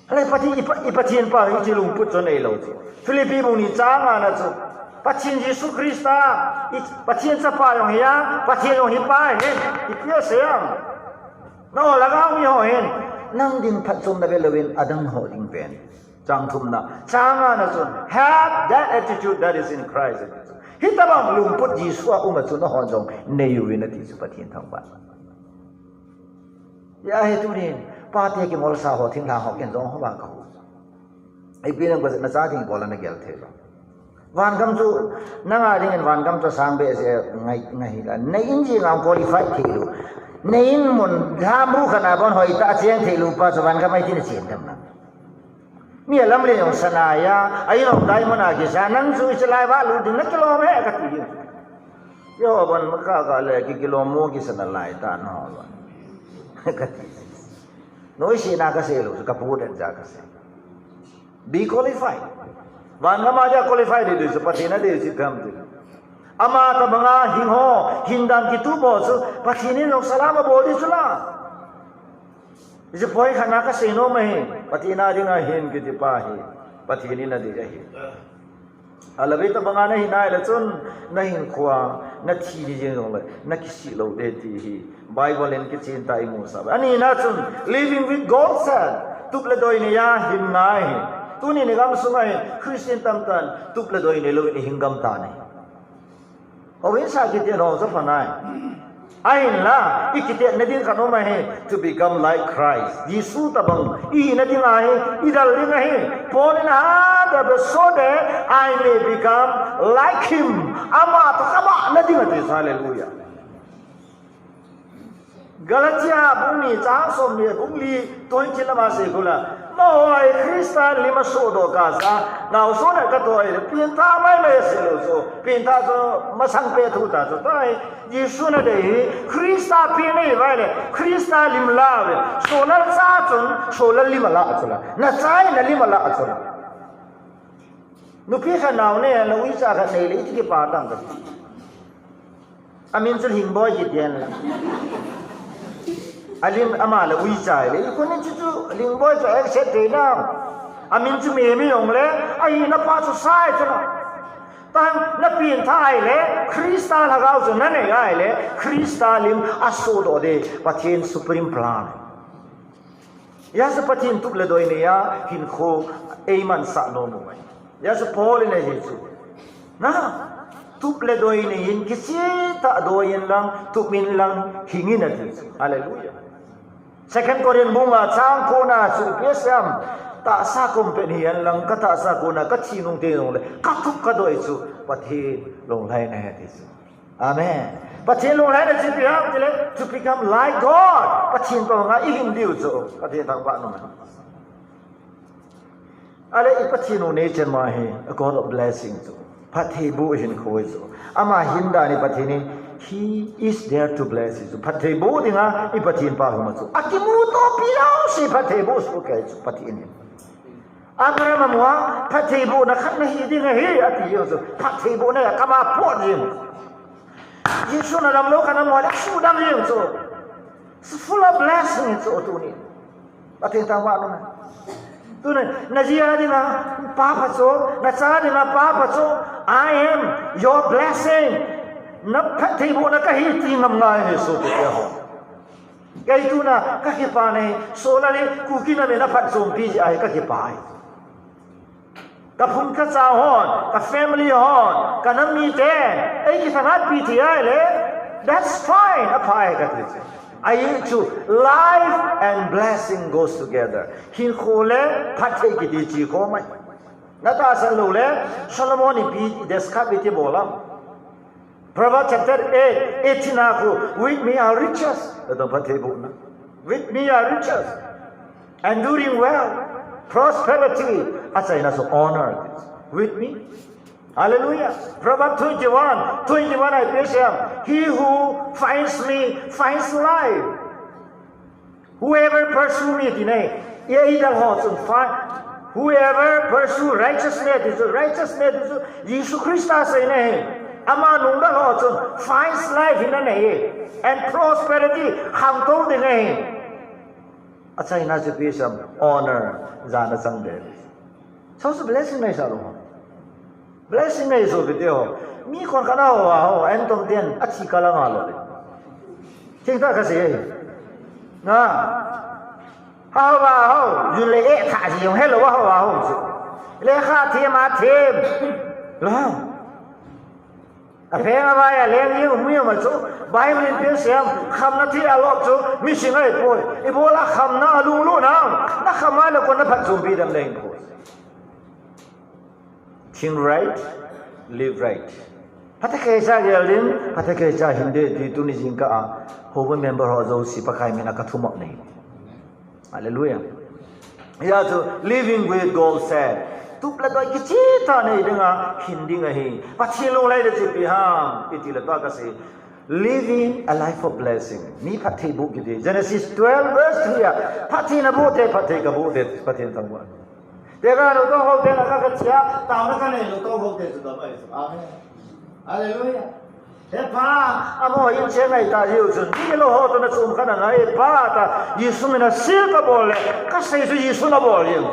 Ale Pathen, i Pa, i Pathen pa hi chi lungput chu nei lou chu. Philippi bung ni chang nga na chu. Pathen Jesu Christa, i Pathen chapa jong hi a, Pathen jong hi pa hin, ipi asei am. Nangho Lhagao mi ho hin, nang din phatchomna ve louvin, adang ho ding ven. Chang thumna, chang ngana chun, "Have that attitude that is in Christ." Hitobang lungput Jesu a um a chu nahon jong nei uvin ati chu Pathen thangvah. Hia hi tunin, pate kingolsa ho, thinglhang ho, ken jong ho vang kahu. Ipi nam kajeh na cha ding bol a nagel thei lou. Vangam chu, nanga dingin vangam chu sang behseh ngai, ngai hila. Na in jing a qualify thei lou. Na in mun, lhambu khat a bon hoitah a cheng thei lou pa chu vangam a iti na chen tam na. Mi a lamlen jong sana a, a in jong diamond a kisa, nang chu hiche lai vah lut ding, na kilom e kati ding. Jehovah in makha kha le, ki kilom mo kisa nalai ta nalou. Kati. Noise na kasei lou, ka pu den ja kasei. Be qualified. Vangam a dia qualified ding chu Pathen a dei chu kam ding. Ama tabanga hing ho, hindan kitup ho chu Pathen in jong salam abol ding chu la. Hiche point khat na kasei nom ahi, Pathen a dinga hin kiti pa hi, Pathen in adei ahi. Alavei tabanga nahi nai le chun, na hinkhoa, na thi ni jeng jongle, na kisih lou ding ti hi, Bible in kichen tah a imu sah. Anina chun, living with God's help, tup le doi neiya hin ngai hi. Tuni ni gamsunga hi, Christian tamtah in, tup le doi neilou in ihin gam tan ahi. Houin sa kitet ho chu pha nai. Ahinla, i kitetna ding khat um ahi, to become like Christ. Jesu tabang i hina ding ahi, i dal ding ahi. Paul in ahat a, so that I may become like him. Ama tobang na ding ati, hallelujah. Galatia bung ni chang som ni, bung li twenty lama sei khu la. Nangho hi Christa lim a sohdoh kasa, naosen a kathoh ahi, pengthah maimai asei lou chu, pengthah chu masang peh thu tah chu tai. Jesu nadei hi, Christa peng nahi uva ahile, Christa lim la uve, sohlal cha chun, sohlal lim ala chu la, nachai na lim ala chu la. Nupi khat nao nei, na uicha khat nei le, iti kipa tam kati. Amin chu Lhingboi kiti ahi la. Alim ama la uicha le, i kuni chu chu Lhingboi chu accept thei nau. Amin chu Memi jong le, ahina pa chu sai chu la. Tang na pengthah ahile, Christa lhagao chu na nei ahile, Christa lim a sohdoh ding, Pathen supreme plan. Hijeh a chu Pathen tup le doi neiya hinkho eimansah nom u ahi. Hijeh a chu Paul in ahi chu. Na, tup le doi nei in kicheh tah doi in lang, tup in lang, hing in ati chu. Hallelujah. Second Corinth bung nga chang ko na chu ipi asei em. Tahsa kom pen hihen lang, ka tahsa kona ka thi nung teng jongle, ka tup ka doi chu Pathen lunglhaina ahi ati chu. Amen. Pathen lunglhaina chu ipi ham itile, to become like God. Pathen tobanga i hing diu chu. Pathen thangvah nom e. Ale i Pathen u nei chen ma hi, a God of blessing chu. Phattheiboh hinkho chu. Ama hin dan hi Pathen in, he is there to bless you chu. Phattheiboh dinga i Pathen pa huma chu. Akimuto pi jouse phattheiboh soh kei chu Pathen in. Abraham amu a, phattheibohna khat nahi ding ahi, ati jeng chu. Phattheibohna a kama pot jeng. Jesu na damlou khat amu a, sudam jeng chu. It's full of blessing chu tuni. Pathen thangvah in. Tuni, naji a dinga pa pha chu, nacha dinga pa pha chu, I am your blessing. Na phattheibohna kahi ti ngam ngai ahi sopite ho. Kei tuna kakipah e, Solalai Kuki nam in aphatchompi jeh a hi kakipah e. Ka phung ka chang hon, ka family hon, ka nam mite, eikithanatpi thei ahile, that's fine, apha e kati chu. Ahi chu, life and blessing goes together. Hinkho le phatthei kiti chu kikhom ahi. Natahsan lou le, Solomon in ipi describe iti bol am. Proverbs chapter eight, eighteen a khu, with me are riches. Adang phattheibohna. With me are riches. And doing well. Prosperity. Achaina chu honor. With me. Hallelujah. Proverbs twenty-one, twenty-one a ipi asei em. He who finds me finds life. Whoever pursue me ti nei. Ei idal ho chun fa. Whoever pursue righteousness ti chu, righteousness ti chu, Jesu Christa asei nei. Ama nungdal ho chun finds life in anei. And prosperity, khangtou ding ahi. Achaina chu ipi asei em, honor, jana chang ding. Chu chu blessing nei sa lou. Blessing nei sopite ho. Mi kon kana ho a ho, en tom ten, athi kala nga lou le. Thingtah kasei. Na. Ho a ho, yun le e tha ji yong hello ho a ho chu. Lekha them a them. Lo. Apheng avai a leng jeng um jong ma chu, Bible in ipi asei em, khamna thei a lop chu, missing ahipoi. Ibola khamna a lunglut nam, nakham a le kon naphatchompi dem nahi poi. Think right, live right. Phatah keicha gel ding, phatah keicha hin ding ti tuni jingkah a, houbung member ho jouse Pakai mina kathumop nei. Hallelujah. Hia chu living with God said. Tup le doi kicheh tah nei dinga hin ding ahi. Pathen lunglhaina chu ipi ham, iti le tua kasei. Living a life of blessing. Mi phattheiboh kiti. Genesis twelve verse three a. Pathen aboh te, phatthei kaboh te, Pathen thangvah. Te ka lungtong ho te na ka kachia, taona kanei lungtong ho te chu dam ahi. Amen. Hallelujah. He Pa, amaho in che ngai ta jiu chun, mi lou ho toh nachom kha nangai, Pa ta, Jesu mina seal kabol le, kasei chu Jesu nabol jiu.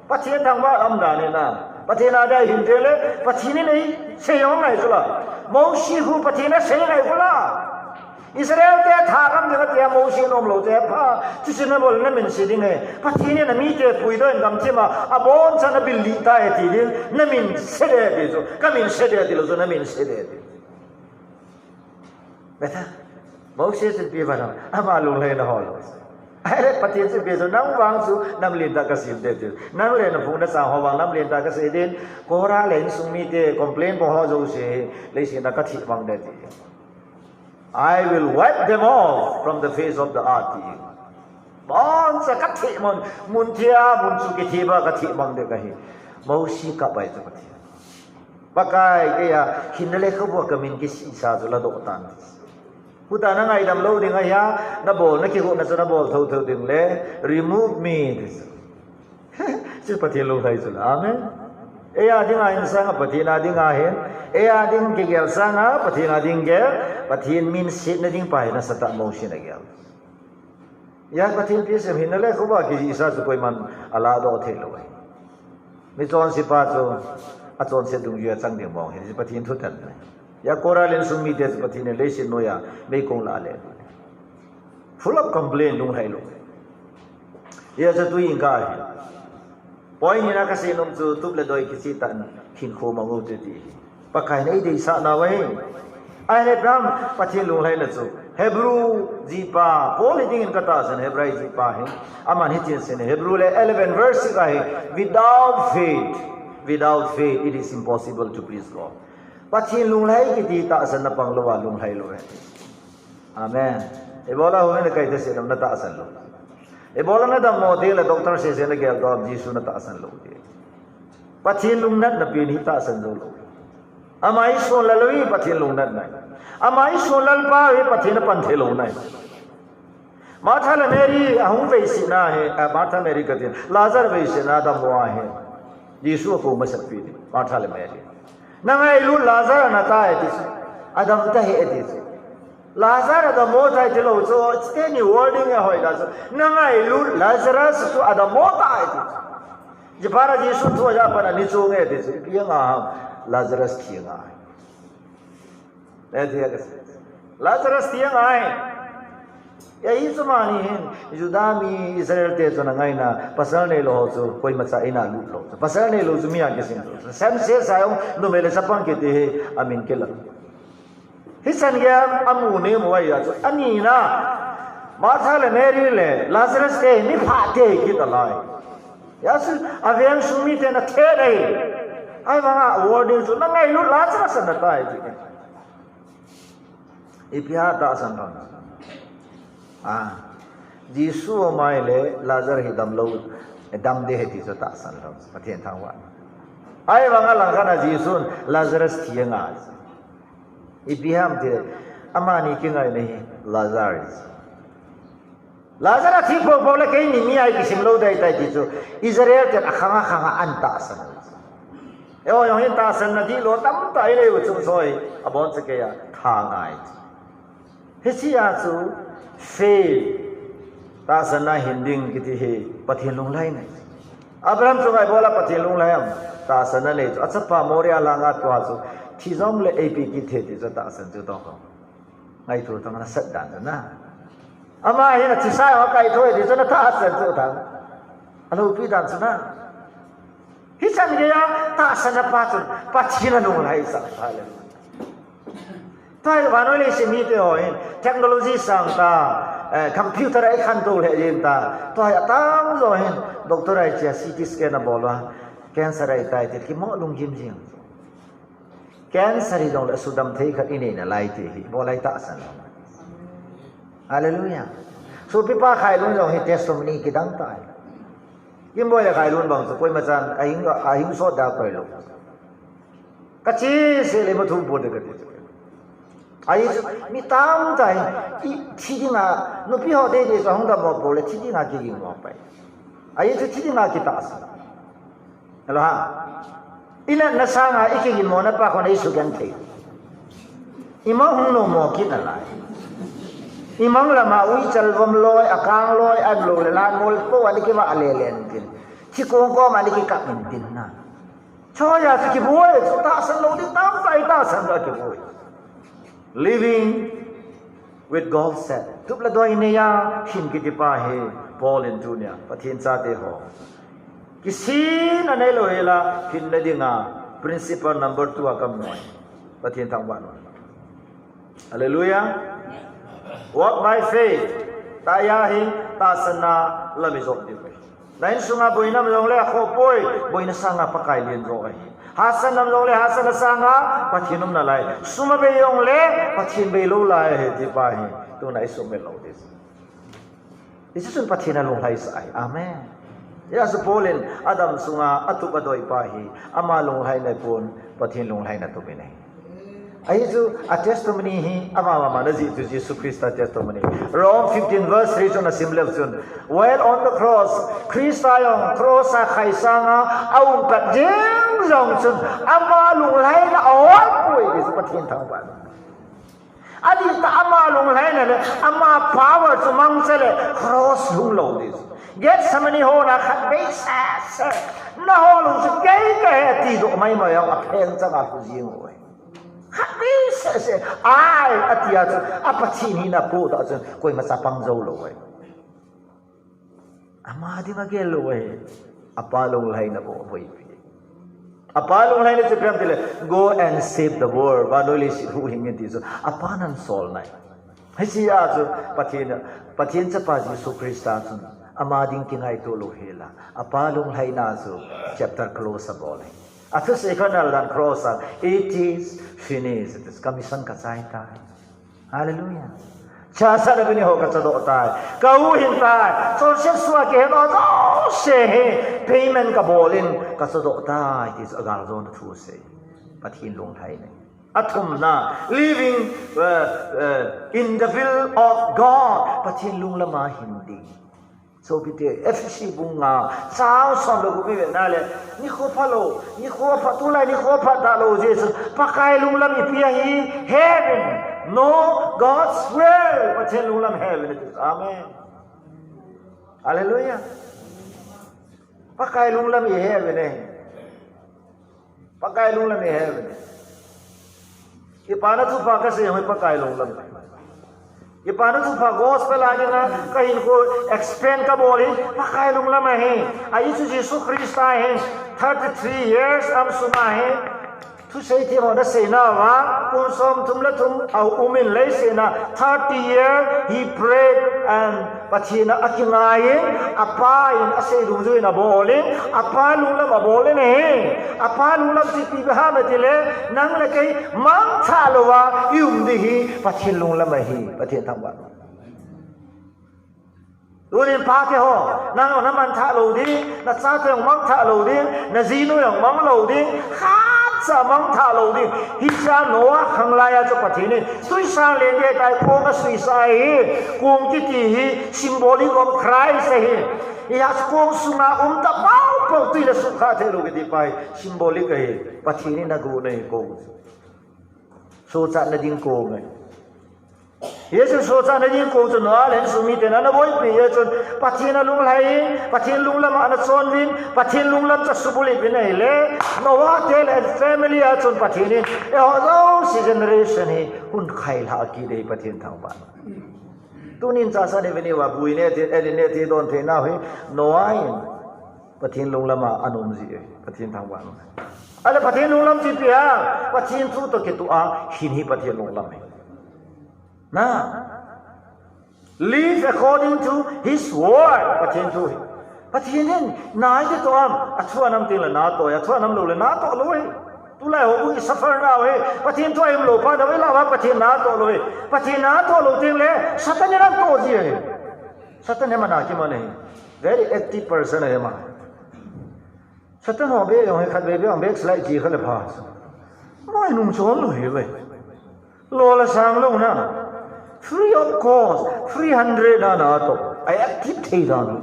Pathen thangvah umdan in a. Pathen a dia hin te le, Pathen in eisei jong ngai chu la. Mosi khu Pathen in asei ngai khu la. Israel te thagam ding atia Mosi in umlou te, Pa, chuche nabol namin se ding ahi. Pathen in amite puidoh in gamthip a, abonchan abil lih tai ti ding, namin se ding ti chu, kamin se ding ti lou chu, namin se ding ti. Betha, Mosi chun ipi vang ham, ama lunglhaina hol lou. Ahile Pathen chun ipi chu, nang vang chu, nam lentah kasem ding ti. Nang le naphung nachang ho vang, nam lentah kasem ding, Korah le insung mite, complain bol ho jouse, leiset a katheh mang ding ti. I will wipe them off from the face of the earth, ti. Boncha katheh mang, mun thia, mun chu kitheh ba katheh mang ding ahi. Mosi kap ahi chu Pathen. Pakai, keiya, hinna le khabu a kamin kisih sa chu ladoh tan. Huta nangaidam lou ding ahia, nabol, nakihuhna chu nabol thotho ding le, remove me, ti chu. Chu Pathen lunglhai chu la. Amen. Eia dinga hin sanga Pathen a dinga hin. Eia ding kigel sanga Pathen a ding gel. Pathen min setna ding pa hi nasatah Mosi in agel. Hia Pathen ipi asei em hinna le khabu a kijihsa chu koiman aladoh thei lou ahi. Michonse pa chu achonset dungjuia chang ding mong hi Pathen thutan ahi. Hia Korah le insung mite chu Pathen in leiset noiya meikong lah le. Full of complain, lunglhai lou. Hia chu tuin ka hi. Point nina kasei nom chu tup le doi kicheh tah in hinkho mang u hite ti hi. Pakai in eideisah nau ahi. Ahile Abraham Pathen lunglhaina chu. Hebrew jipa, Paul hi dingin katahsan Hebrew jipa hi. Aman hitin asei in Hebrew le eleven verse six a hi. Without faith, without faith, it is impossible to please God. Pathen lunglhai kiti tahsan na pang lou a lunglhai lou ahi. Amen. Ibola hung in kaitahsan lou, natahsan lou. Ibola nadammo ding le doctor sese nagel doh a Jesu natahsan lou ding. Pathen lungnatna pen hi tahsan jou lou. Ama hi sonlal lou hi Pathen lungnatna. Ama hi sonlal pa hi Pathen apan thei louna hi. Martha le Mary ahung veisetna hi, ah, Martha Mary katin, Lazar veisetna dammo ahi. Jesu akou masapen hi, Martha le Mary. Nangailut Lazar anatai ati chu. Adam tahih ati chu. Lazar adammo tai tilou chu, chuteni wording ahoidan chu. Nangailut Lazarus chu adammo tai ati chu. Jipara Jesu thu aja pana ni chu nge ati chu. Ipi anga ham Lazarus thi anga. Eh, thi anga. Lazarus thi anga. Ahi chu mani hin, Juda mi Israel te chun angaina, pasal neilou ho chu, koimacha in alut lou chu. Pasal neilou chu mi akisim lou chu. Semse sa jong, numei le chapang kiti hi, amin kilah. Hichan geiya amu neimu ahi a chu. Anina, Martha le Mary le Lazarus te mi pha te kit alai. Hijeh chun aveng sung miten athet ahi. Ahivanga warning chu nangailut Lazarus anatai ti. Ipi ham tahsan lhon. Ah. Jesu ama le Lazarus hi damlou, dam ding ahi ti chu tahsan lhon. Pathen thangvah. Ahivanga langkhat a Jesun Lazarus thi anga. Ipi ham tile, amani kingaina hi Lazarus. Lazarus thi popo le keini mi ahi kisim lou ding ahitai ti chu Israel ten akhang akhang a ana tahsan. Eiho jong hin tahsanna dihlou tamtah inei u chu soi, abonchakeiya tha ngai. Hichea chu faith, tahsanna hin ding kiti hi Pathen lunglhaina. Abraham chunga ibola Pathen lunglhai ham, tahsanna nei chu. Achapa Moria langa tua chu, thi jong le eipe kit thei ti chu tahsan chu tong. Ngaito tang nasat dan chu na. Ama hin athisa jong akaithou ti chu na tahsan chu tang. Aloupi dan chu na. Hichan geiya tahsanna pa chun Pathen alunglhaisah. Hallelujah. Tua vannoi leiset mite ho hin technology sang ta, eh, computer a ikhantou lheh jeng ta. Tua hi atang jo hin doctor a ichea C T scan abol uva, cancer ahitai ti kimo lunggim jeng. Cancer hijongle sudam thei khat inei nalai ti hi, ibola itahsan lou. Hallelujah. Sopipa Khailun jong hi testimony kidang tah ahi. Kimboi le Khailun bang chu koimachan ahing, ahing sot da koi lou. Kache seh le ima thum pon te kati. Ahi chu mi tamtah hi, i, thi dinga, nupi ho deidei chu ahung dammo bou le thi dinga kigingmo pai. Ahi chu thi dinga kitahsan. Hello ha. Inatna sanga ikigingmona pa khun eisugenthei. Imang hung nommo kit nalai. Imang lama uichal vom loi, akang loi, anlou le lan mol po ani kivah lele intin. Thikong koma ani kikap intin na. Chutia chu kiboi, chu tahsan lou ding tamtah itahsan a kiboi. Living with goal set. Tup le doi neiya hin kiti pa hi Paul in tunia Pathen chate ho. Kisin anei lou hela hinna dinga principle number two a kamnoi. Pathen thangvah in. Hallelujah. Walk by faith. Tahsa hi tahsanna lam ijot diu ahi. Na insunga boina um jongle akhoh poi, boina sanga Pakai len jo ahi. Hahsatna um jongle hahsatna sanga Pathen um nalai. Sum abei jongle Pathen beilou lai ahi ti pa hi. Tuna isuhmil lou ding. Hiche chun Pathen alunglhaisah ahi. Amen. Hijeh chun Paul in adam sunga atup adoi pa hi, ama lunglhaina pon, Pathen lunglhaina tup in ahi. Ahi chu, a testimony hi, ama mama ana jih chu Jesu Christa testimony. Rome fifteen verse three chun asim leu chun, while on the cross, Christa jong cross a khai sanga aum pat jeng jong chun, ama lunglhaina ahol poi ti chu Pathen thangvah. Adih tah ama lunglhaina le, ama power chu mangcha le, cross lhung lou ding. Gethsemane hon a khatvei sese, nahol u chu kei kahi ati doh maimai a, apheng changa lhu jeng u ahi. Khatvei sese, ai, atia chu, a Pathen hina apoh tah chun, koima chapang jou lou ahi. Ama dinga gel lou ahi. Apa lunglhaina bou aboipi. Apa lunglhaina chu ipi ham tile, go and save the world. Vannoi leiset huhhing in ti chu. Apan ana solna ahi. Hichea chu Pathen, Pathen chapa Jesu Christa chun ama ding kingaito lou hela. Apa lunglhaina chu chapter close abol ahi. Athusei khat ana la dan cross a, it is finished. It is commission kachai tai. Hallelujah. Chasa da bini ho ka chadoh tai. Ka u hin tai. Chonset sua ke he lo do se he. Payment ka bolin ka chadoh tai. Ti chu agal zon thu se. Pathin lunglhai ne. Athumna, living uh, uh, in the will of God. Pathin lunglama hin ding. So, pite, Ephesi bung nga, chang som le gup i vet na le, nikho pha lo, nikho pha, tulai nikho pha ta lo, Jesu, Pakai lunglam ipi ahi, heaven, no, God's will, Pathen lunglam heaven, it is. Amen. Hallelujah. Pakai lunglam i heaven eh. Pakai lunglam i heaven. Kipana thupha ka sei hoi Pakai lunglam. Kipana thupha gospel a dinga ka hinkho expand ka bol hi Pakai lunglam ahi. Ahi chu Jesu Christa hi thirty-three years am sung ahi. Thusei themhon asei nauva, kum som thum le thum a um in leiset a thirty year he prayed and Pathen a akingai in, apa in asei dungjuiyin abol in, apa lunglam abol in ahi. Apa lunglam chu ipi ham itile, nang le kei mangthah louva i um ding hi Pathen lunglam ahi, Pathen thangvah. Tunin pate ho, nang na mangthah lou ding, na chate jong mangthah lou ding, na jinu jong mang lou ding, khatcha mangthah lou ding. Hiche a Noah khanglai a chu Pathen in, tui sang len ding tai kong asuisa ahi, kong kiti hi symbolic of Christ ahi. Hiche kong sunga um ta poupou tui le sukha thei lou kiti pa hi symbolic ahi. Pathen in agon ahi kong. Sochatna ding kong ahi. Hichun sochatna ding kong chu Noah le insung miten ana boipi, hichun Pathen alunglhai in, Pathen lunglam a ana chonvin, Pathen lunglam chu asubulhit in ahile, Noah te le family a chun Pathen in, eiho jouse generation hi hun khailhah kit ding Pathen thangvah. Tunin chasa ni veni va bui ne ti, eli ne ti don thei nau hi, Noah in Pathen lunglam a ana um ji e, Pathen thangvah. Ahile Pathen lunglam chu ipi ham, Pathen thu toh kitoh a hin hi Pathen lunglam hi. Na. Live according to his word. Pathen thu hi. Pathen in, nai kitoh am, athu anam teng le natoh, athu anam lou le natoh lou hi. Tulai houbung i suffer nau hi. Pathen thu a um lou pa, na vei la va Pathen natoh lou hi. Pathen natoh lou teng le, Satan in natoh ji hi. Satan hi mana kiman hi. Very active person hi ma. Satan ho be jong hi khatvei be jong backslide ji kha le pha. Moi nung chon lou hi ve. Lo la sang lou na. Free of cost, three hundred na natoh. Ai active thei dan.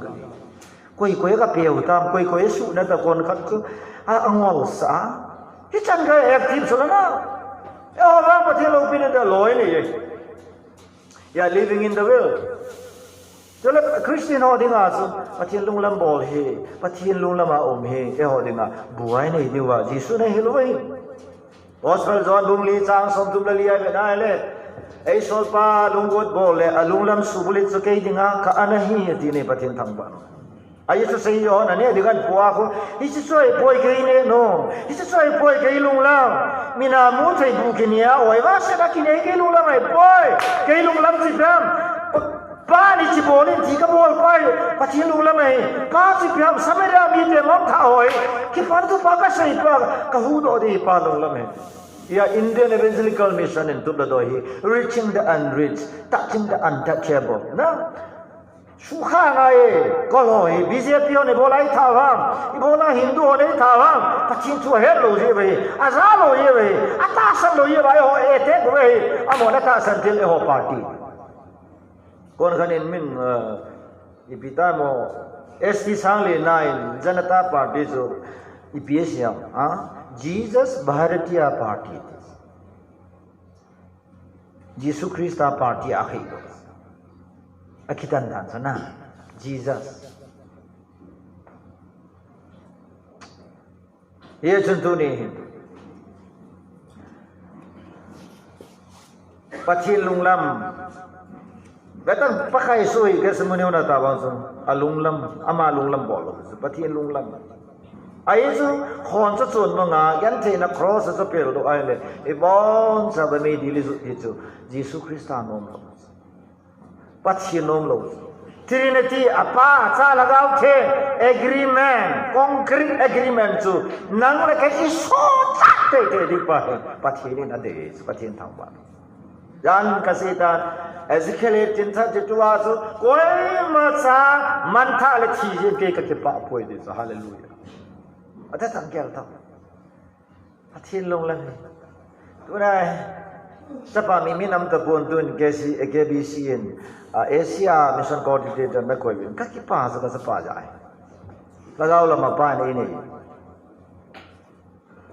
Koi koi ka peu tam, koi koi suna ta kon khat chu. A, angol sa. Hichan ka active chu la na. Eiho vang Pathen loupina da loi ni. Ya, living in the world. Chule Christian ho dinga chu Pathen lunglam bol hi, Pathen lunglam a um hi, eiho dinga buai nei diuva Jesu in ahil uve. Gospel John bung li chang som thum le li a i vet na le, ei solpa lunggot bol le alunglam subulhit chu kei dinga ka an ahi, ati ni Pathen thangvah. Ahi chu sei jo na ne dinga pua ko. Hiche chu ahipoi kei ne no. Hiche chu ahipoi kei lunglam. Mina mu thei bu kini a oi va se da kini kei lunglam ahipoi. Kei lunglam chu ipi ham. Pa, pa ni chi bol in ti ka bol pai. Pathen lunglam ahi. Pa chu ipi ham Samaria mite ngom tha hoi. Kipana thupha ka sei pa ka huhdoh ding pa lunglam ahi. Ya Indian Evangelical Mission in tup le doi hi. Reaching the unreached, touching the untouchable. Na? Sukha ngai, kol ho hi, B J P hon ibola itha ham, ibola Hindu hon itha ham, Pathen thu ahet lou jeh uve, aja lou jeh uve, atahsan lou jeh uve, eiho attack uve, amahon atahsan til eiho party. Kon khat in min, uh, ipi tam o, S T Sangli na in, Janata Party chu, ipi asei ham, ha? Jesus Bharatiya Party. Jesu Christa party a khei lo. A kitan dan sa na. Jesus. Hichun tuni hin. Pathen lunglam. Vetan Pakai sui ke semuni una ta bang sun. Alunglam, ama lunglam bol lo. Pathen lunglam. Ahi chu, khon chu chun manga, gentheina cross a chu pel doh ahile, ibonchauva meidil ijot hi chu, Jesu Christa nom lou. Pathen nom lou. Trinity, Apa, Cha, Lhagao Theng, agreement, concrete agreement chu, nang le kei i sochat teitei ding pa hi, Pathen in adei, Pathen thangvah. Jan kasei tan, Ezekiel tin tha ti tua chu, koima cha mantha le thi jin kei kakipah poi ti chu, hallelujah. Ata tang kel ta. Pathen long lang. Tunai, chapa mi minam ta pon tun K C, K B C in, a, Asia Mission Coordinator na koi vin. Kakipah chu ka chapa jai. Lhagao lama pa nei nei.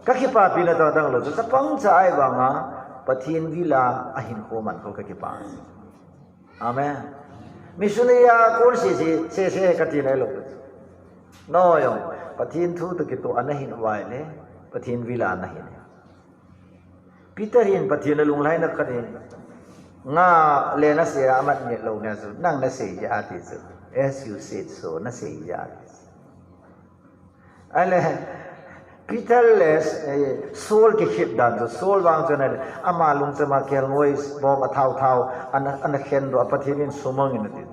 Kakipah pi na ta dang lo chu, chapang cha ai vanga, Pathen vila ahin kho man kho kakipah. Amen. Missionary a kon sese, sese kati nai lo. No jong, Pathen thu toh kitoh ana hin vai le, Pathen vila ana hin. Peter hin Pathen alunglhaina khat in, nga le nasei a amat neh lou nia chu, nang nasei jeh a ti chu. As you said so, nasei jeh a ti chu. Ahile, Peter le, eh, Saul kikhet dan chu, Saul vang chu ahile, ama lungchama kelngoi bong athao thao, ana, ana khen doh a Pathen in sumang in ati.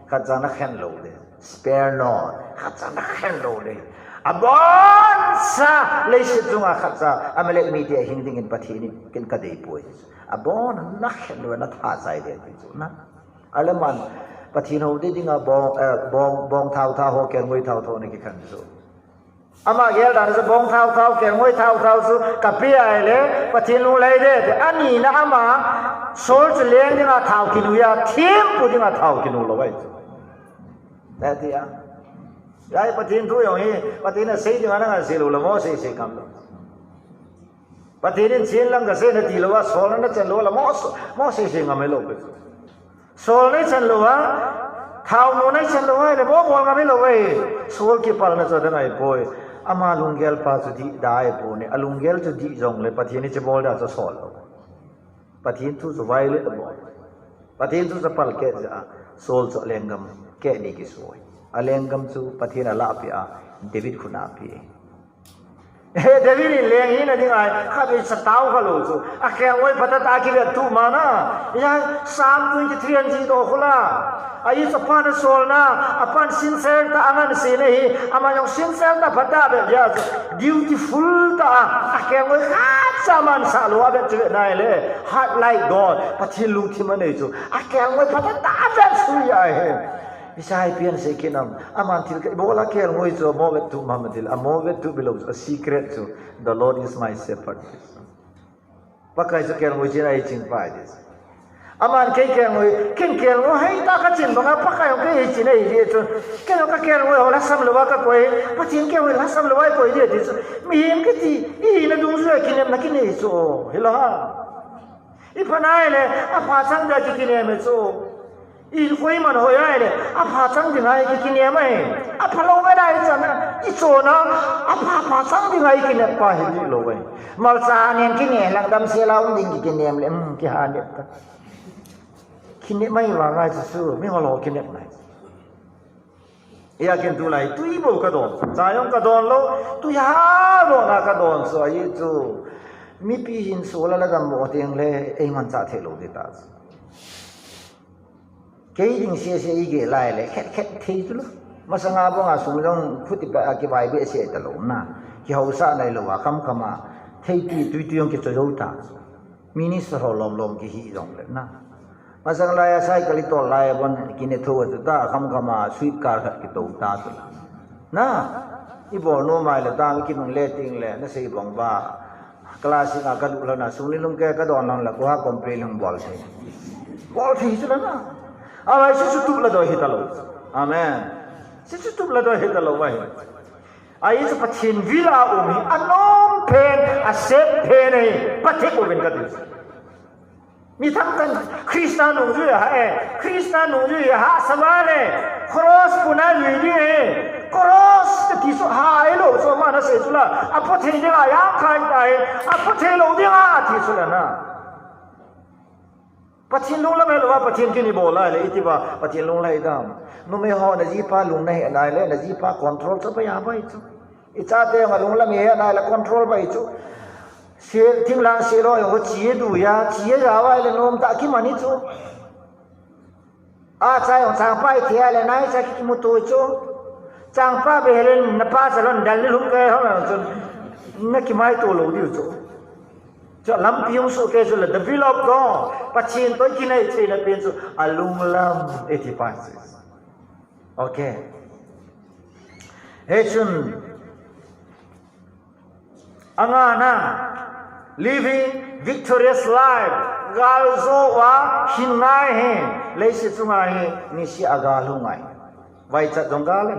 Khatcha nakhen lou le, spare not, khatcha nakhen lou le. Aboncha leiset chunga khatcha Amalek mite ahing dingin Pathen in ken kadei poi. Abon nakhen lou, natha chai le ti chu na. Ahile aman, Pathen hou dei dinga bong, eh, bong, bong thao thao ho, kelngoi thao thao ana kikhen chu. Ama gel dan chu bong thao thao, kelngoi thao thao chu kape ahile, Pathen lunglhai ding ti. Anina ama, Saul chu leng dinga thao kinu a, thempu dinga thao kinu lou ahi chu. Ati a. Jai Pathen thu jong hi, Pathen in asei dinga nang asei lou le, mo sei sei ngam lou. Pathen in chen lang kasei nati lou a, Saul na chan lou a, mo, mo sei sei ngam lou pe. Saul na chan lou a, thao nu na chan lou a, le mo bol ngam lou ve. Saul kipalna chu adang ahi poi. Ama lunggel pa chu dih da ahi poi ne. Alunggel chu dih jongle Pathen in che bol da chu Saul lou. Pathen thu chu violate abol. Pathen thu chu palkeh jeh a, Saul chu alenggam keh ni kisoi. Alenggam chu Pathen in alahpeh a, David khut a ape. He, David in leng hina ding ahi, khatvei cha tao kha lou chu. Akelngoi phatah tah a kivet tup man a. Hiya, Psalm twenty-three an jih doh khu la. Ahi chu apan asolna, apan sincere tah a angansena hi, ama jong sincere tah phatah a avet jeh a chu. Dutiful tah a, akelngoi khatcha amansah lou a avet chu ve nai le. Heart like God, Pathen lungthim anei chu. Akelngoi phatah tah a avet chu ahi. Isai pian sei kit nam, aman thil khat bol a kelngoi chu, amo vet tup mama thil, amo vet tup bilou chu, a secret chu, "The Lord is my shepherd." Pakai chu kelngoi chin ahi chin pa ahi ti. Aman kei kelngoi, ken kelngoi hei tah a kachin banga Pakai jong kei hei chin ahi ti chu. Kei jong kakelngoi ho lhasam louva kakoi, Pathen kelngoi lhasam louva ikoi ding ti chu. Mihem kiti, ihina dungjuia kinepna kinei chu, hilou ham. Ipha nai le, apha chang dia kikinem e chu. Ihin koiman hoi ahile, apha chang dinga ikinem ahi. Apha lou ve dai chan a, ichon a, apha pha chang dinga ikinep pa hi dih lou ahi. Malcha nen kine lang damsel a um ding kikinem le, um, kiha nep ta. Kinep mai vang ahi chu, mihol ho kinep nai. Hia ken tulai, tui bou kadon. Cha jong kadon lou, tui ha lou na kadon chu ahi chu. Mipi hin sol a la dammo teng le, eimanchah thei lou ding ta chu. Kei ding sese igel lai le, khet khet thei chu lou. Masanga banga sum jong khuti pa a kivai behseh talou na. Kihaosah nailou a, khamkham a. Theipi tuitui jong kicho jou ta. Minister ho lomlom kihi jongle na. Masang lai a cycle itol lai a bon kine tho a chu ta, khamkham a sweep car khat kito ta chu la. Na, ibol nom mai le ta, kinungle tengle, nasei bang uva. Class six a kalut lhon a, sung ni lhung kei kadon lhon le, koiha complain hung bol thei. Bol thei chu la na. Ahi chu, chu tup la doi hita lou. Amen. Chu, chu tup la doi hita lou ahi. Ahi chu Pathen vil a um hi, anom phen, asep phen ahi, phathei uvin kati. Mi thangtah in Christa nungjui aha e, Christa nungjui aha sava le, cross puna lui ding e, cross kati chu ha ilou chu ama nasei chu la, apha thei ding a jangkhai tai, apha thei lou ding a ati chu la na. Pathen lunglam helou a, Pathen kin ibol a le, iti uva, Pathen lunglhai dam. Numei ho najipa lung nahe nai le, najipa control chu pai a pai chu. Ichate jong alunglam ihet nai le control pai chu. Se, thinglang se lou jong chi du a, chi a ja vai le nom tah a kiman hi chu. Acha jong changpa ithi a le naicha kikimuto chu. Changpa be helen napa chalon dal ni lhung kei ho jong chun. Nakimaito lou diu chu. Chu lampi hung soh kei chu le, the will of God. Pathen toh kinai theina pen chu alunglam iti pa chu. Okay. Hichun, angana, living victorious life. Gal jo a hin ngai hi. Leiset chunga hi nisea gal hung ngai. Vaichat jong gal e.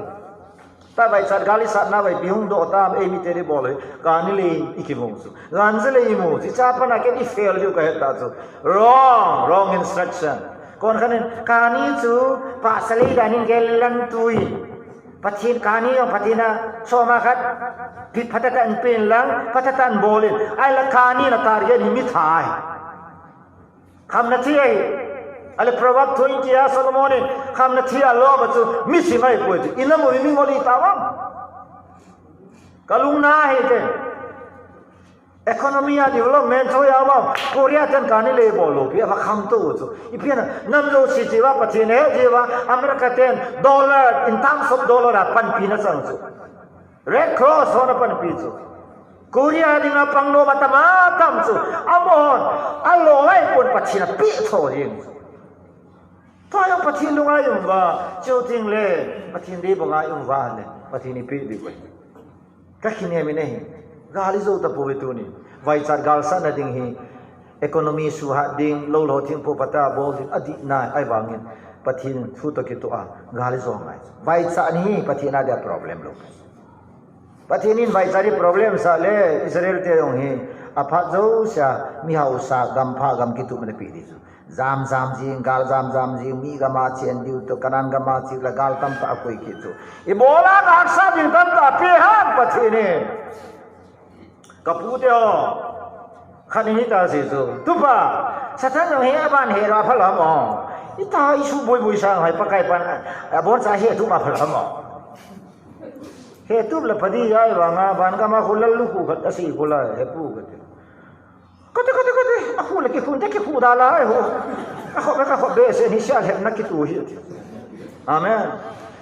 Ta vaichat gal isatna vai pi hung doh tam, eimi te ni bol e. Kani le i kimu chu. Gancha le imu. Hiche a pat a ken i fail diu kahe ta chu. Wrong, wrong instruction. Kon khat in, kani chu pahsa lei dan in gel lang tui. Pathen kani jong Pathen a soma khat. Pi phatah tah in pen lang, phatah tah in bol in. Ahile kani na target hi mi thah ahi. Khamna thi ahi. Ahile Proverb twenty a Solomon in khamna thi a lom a chu mi sim ahi poi chu. Ina mu mi ngol i ta vang. Ka lungna ahi te. Economy a development chu ya vang. Korea ten kani le bol lou pi a va kham to chu. Ipi na nam jouse chi va Pathen he chi va America ten dollar, in terms of dollar a panpi na chang chu. Red Cross hon apanpi chu. Korea dinga pang nom atam atam chu. Amahon alo lai pon Pathen a pe tho jing chu. Tua jong Pathen lunga i um uva, chuteng le Pathen deibanga i um uva le Pathen in ipe diu ahi. Ka kinem in ahi. Gal i jou tapouve tuni. Vaichat galsatna ding hi economy suhat ding, lou lou thing po pata bol ding, adih nai, ahivangin Pathen thu toh kitoh a gal i jou ngai. Vaichat hi Pathen a dia problem lou. Pathen in vaichat hi problem sah le Israel te jong hi aphat jousea mi hausa gam pha gam kitup na pe di chu. Jam jam jing, gal jam jam jing, mi gam a chen diu toh, Canaan gam a chen le gal tamtah akoi kit chu. Ibola gal sa ding tamtah pe ham Pathen in. Ka pu te ho. Khat in hita sei chu. Tupa, Satan jong hi aban he ra phal ham o. Ita isu boi boi sang hai Pakai pan. Abon sa he tu ma phal ham o. He tup le padi jai vanga, van gam a khu lal lu khu khat, asi khu la, he pu khat. Kati, kati, kati, a khu le ki khu, te ki khu da la, he ho. A khu be, ka khu be, se ni sia le na ki tu hi. Amen.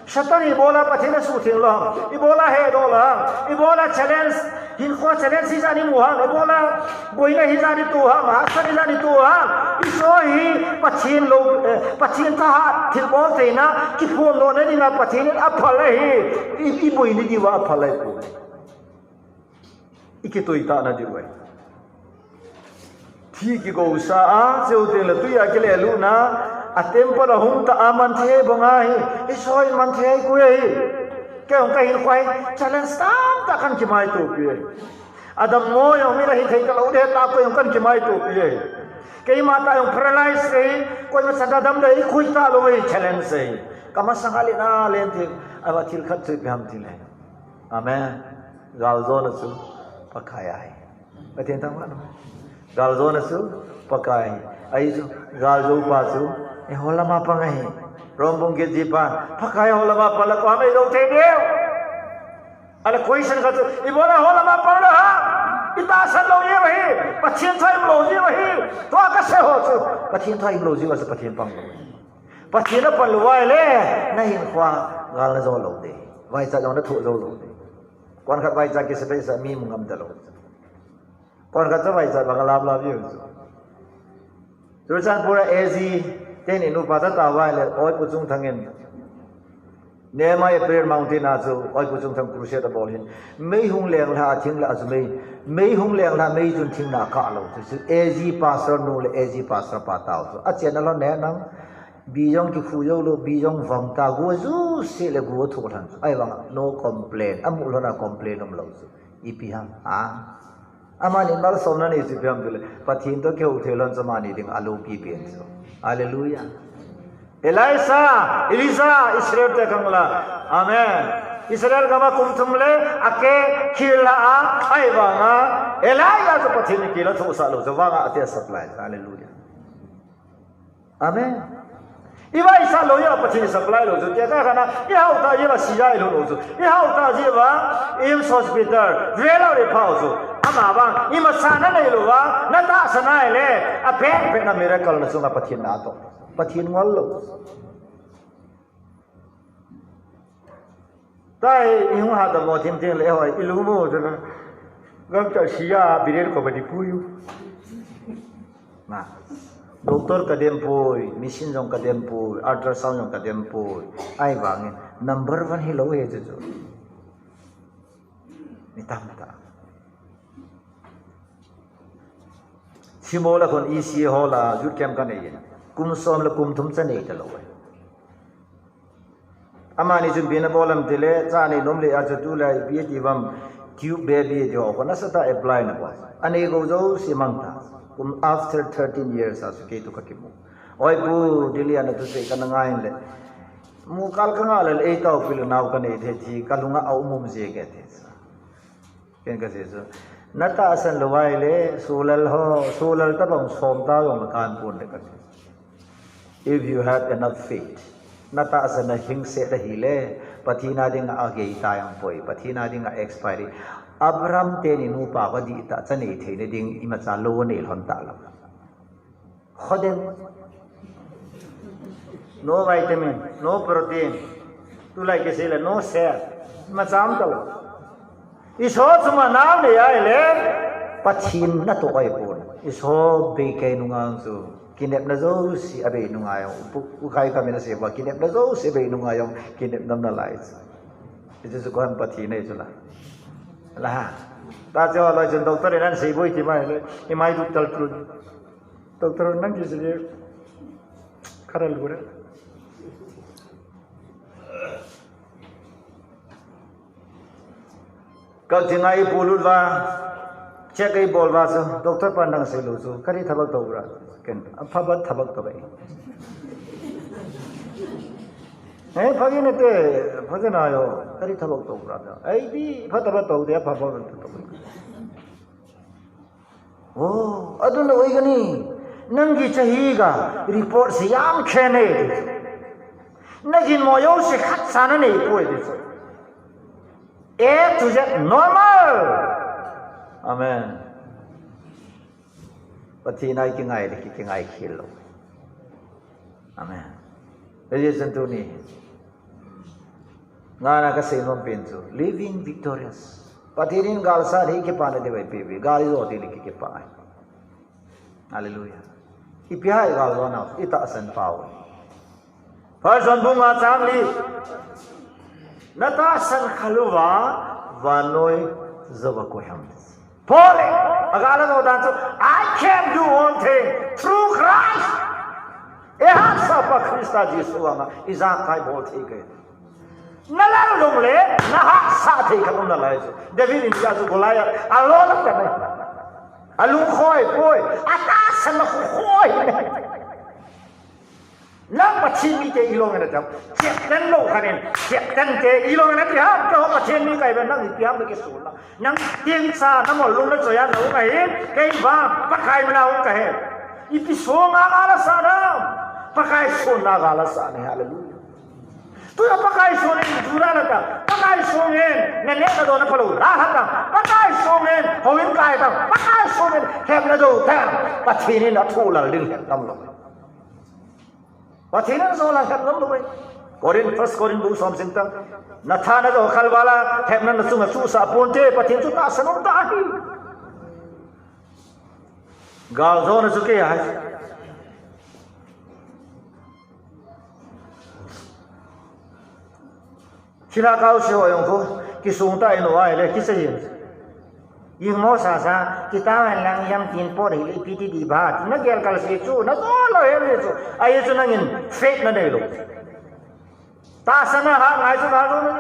Satan ibola Pathen a suhtheng lou ham. Ibola he doh lou ham. Ibola challenge, hinkho challenge hi jani mu ham. Ibola boina hi jani tu ham, hahsat hi jani tu ham. Iso hi Pathen lou, eh, Pathen thahat thilbol theina, kiphong lona dinga Pathen in aphal ahi. I, i boina diuva aphal ahi pu. I kitui tana diu ahi. Thi kigo sa a, chuteng le tui a kile luna, a temple a hung ta a man thei banga hi, iso hi man thei ku ahi. Kei hung ka hinkho hi, challenge tamtah kan kimaito pi ahi. Adam mo jong mi la hi thei ka lou de ta ko jong kan kimaito pi e. Keima ta jong paralyze e, koima sa da dam de i khui ta lou e challenge e. Ka masang a le na len thei, ava thil khat chu ipi ham ti le. Amen. Gal jona chu Pakai ahi. Pathen thangvah in. Gal jona chu Pakai ahi. Ahi chu gal jo pa chu eiho lama pang ahi. Rom bung get ji pa, Pakai ho lama pang la koiham eijou thei diu. Ahile question khat chu, ibola ho lama pang lou ham? I tahsan lou jeh u ahi, Pathen thua i um lou jeh u ahi. Tua kasei ho chu, Pathen thua i um lou jeh u a chu Pathen pang lou. Pathen a pang lou uva ahile, na hinkhoa gal na jo lou ding. Vaichat jong na thoh jou lou ding. Kon khat vaichat kisa thei sa mi mu ngam ta lou. Kon khat chu vaichat bang a lam lam jeng chu. Churachandpur a A G ten in upa cha ta uva le, Oi Pu Chungthang in. Nema April Mountain a chu, Oi Pu Chungthang crusade abol hin. Mei hung leng lha a thing la a chu mei. Mei hung leng lha mei chun thing na kah lou chu. Chu A G pastor nu le A G pastor pa tao chu. A chen a lhon ne nang. Bi jong kikhu jou lou, bi jong vang ta, gu ju se le gu thu lhan chu. Ahivang no complain. Amu lhon a complain um lou chu. Ipi ham? Ha? Amani malsomna nei chu ipi ham tile, Pathen toh kihou thei lhon chu amani ding a loupi pen chu. Hallelujah. Elisha, Elijah, Israel te kang la. Amen. Israel gam a kum thum le, ake khel la a, ahivanga, Elijah chu Pathen in kel a thohsah lou chu, vanga ate supply. Hallelujah. Amen. I vaisah lou jeh uva Pathen in supply lou chu, tia ka kana, i hao tah jeh uva sia i lhun lou chu, i hao tah jeh uva, AIIMS hospital, vel a refer chu, ama vang, i masa na nei lou uva, na tahsan ahile, a pek pek na miracle na chunga Pathen na toh, Pathen ngol lou. Tai, i hung hat a mo thim thim le hoi, i lu mo chu na. Gam ta sia, biren ko ba di pu yu. Doctor kadem poi, machine jong kadem poi, ultrasound jong kadem poi. Ahivangin number one hilou ahi chu chu. Mi tamtah. Thimol a khun E C A hol a youth camp kanei in, kum som le kum thum cha nei talou ahi. Amani chun ipi ana bol ham tile, cha nei nom le a chu tulai ipi ati uvam, tube baby ati ho khu nasatah a apply ana bol. Anei gou jouse mangta. Kum after thirteen years a chu kei toh kakimu. Oi pu, Delhi a nathusei kana ngai le, mukal kangah le, ei taopi le nao kanei thei ti kalunga aum um jenge ti. Ken kasei chu, natahsan lou ahile, solal ho, solal tabang som ta jong le kan pon le kati. If you have enough faith, natahsan a hingset ahile, Pathen a dinga agei ta jong poi, Pathen a dinga expiry. Abraham teni nupa kho dihtah cha nei theina ding imacha lou anei lhon talou. Khodem. No vitamin, no protein. Tulai kisei le no sel. Imacha um talou. Isoh chunga nao nei ahile, Pathen natoh ahipon. Isoh bei kei nunga chu kinepna jouse abei nunga jong. Pu, Pu Khai kamin asei uva, kinepna jouse abei nunga jong kinepna um nalai chu. Hichu chu koiham Pathen ahi chu la. La ha. Tachu loi chun doctor in ahin sei boi ti mai le, imai duk tal tu. Doctor nang kisei di, kara lura. Kal chinga ipulut uva, check eibol uva chu, doctor pan nang seilou chu, kari thabak toh ura. Ken, aphaba thabak toh bai. Eh, phagi nate, phagi na yo, kari thabak toh ura. Ei di, phataba toh de, aphaba toh. Oh, aduna oi gani. Nang gi chahi ga report se yam khen e. Na gin mo jouse khat sa nanei poi ti chu. A to Z normal. Amen. Pathen a ikingai le ki, kingai khel lou. Amen. Hijeh chun tuni. Ngana kasei nom pen chu, living victorious. Pathen in gal sat hi kipana diu ahi peh peh. Gal ijo teng le ki, kipa ahi. Hallelujah. Ipi ham igal jo nau, itahsan pau. First John bung nga chang li. Natahsan khalouva, vannoi jouva koi ham. Paul in, agal ajo dan chu, I can do all things through Christ. Eihatsahpa Christa Jesu anga, ijakai bol thei kei. Nalal jongle, nahatsah thei khat um nalai chu. David in tia chu Goliath, alol a kanei. Alung khoi poi, atahsan a khu khoi. Nang Pathen mite ilong in ati ham. Captain lou khat in, captain te ilong in ati ham. Keiho Pathen mi kahi uve nang ipi ham nakisol a. Nang tengcha, namol lung nachoi a naum ahi. Kei vang, Pakai mina um kahi. Ipi songa gal asat ham. Pakai sonna gal asat ahi. Hallelujah. Tua Pakai songin jura nata. Pakai songin naneh nadon aphalou. Lahata. Pakai songin houin kaita. Pakai songin hepna doute. Pathen in athu lal ding het ngam lou. Pathen in ajo lal het ngam lou. Corinth, First Corinth bung som sing tang. Natha najo khalval a, hepna nachunga chuhsah ponte, Pathen chu tahsan um tah ahi. Gal jona chu kei ahi. Thilha kaose ho jong khu, kisung tah in u ahile, kisei in. Jingmo sasa, kitao hen lang jam tin pot hile, ipi ti di ba, ti na gel kal se chu, najo lou hel le chu. Ahi chu nangin faith nanei lou. Tahsan a hat ngai chu gal jo na.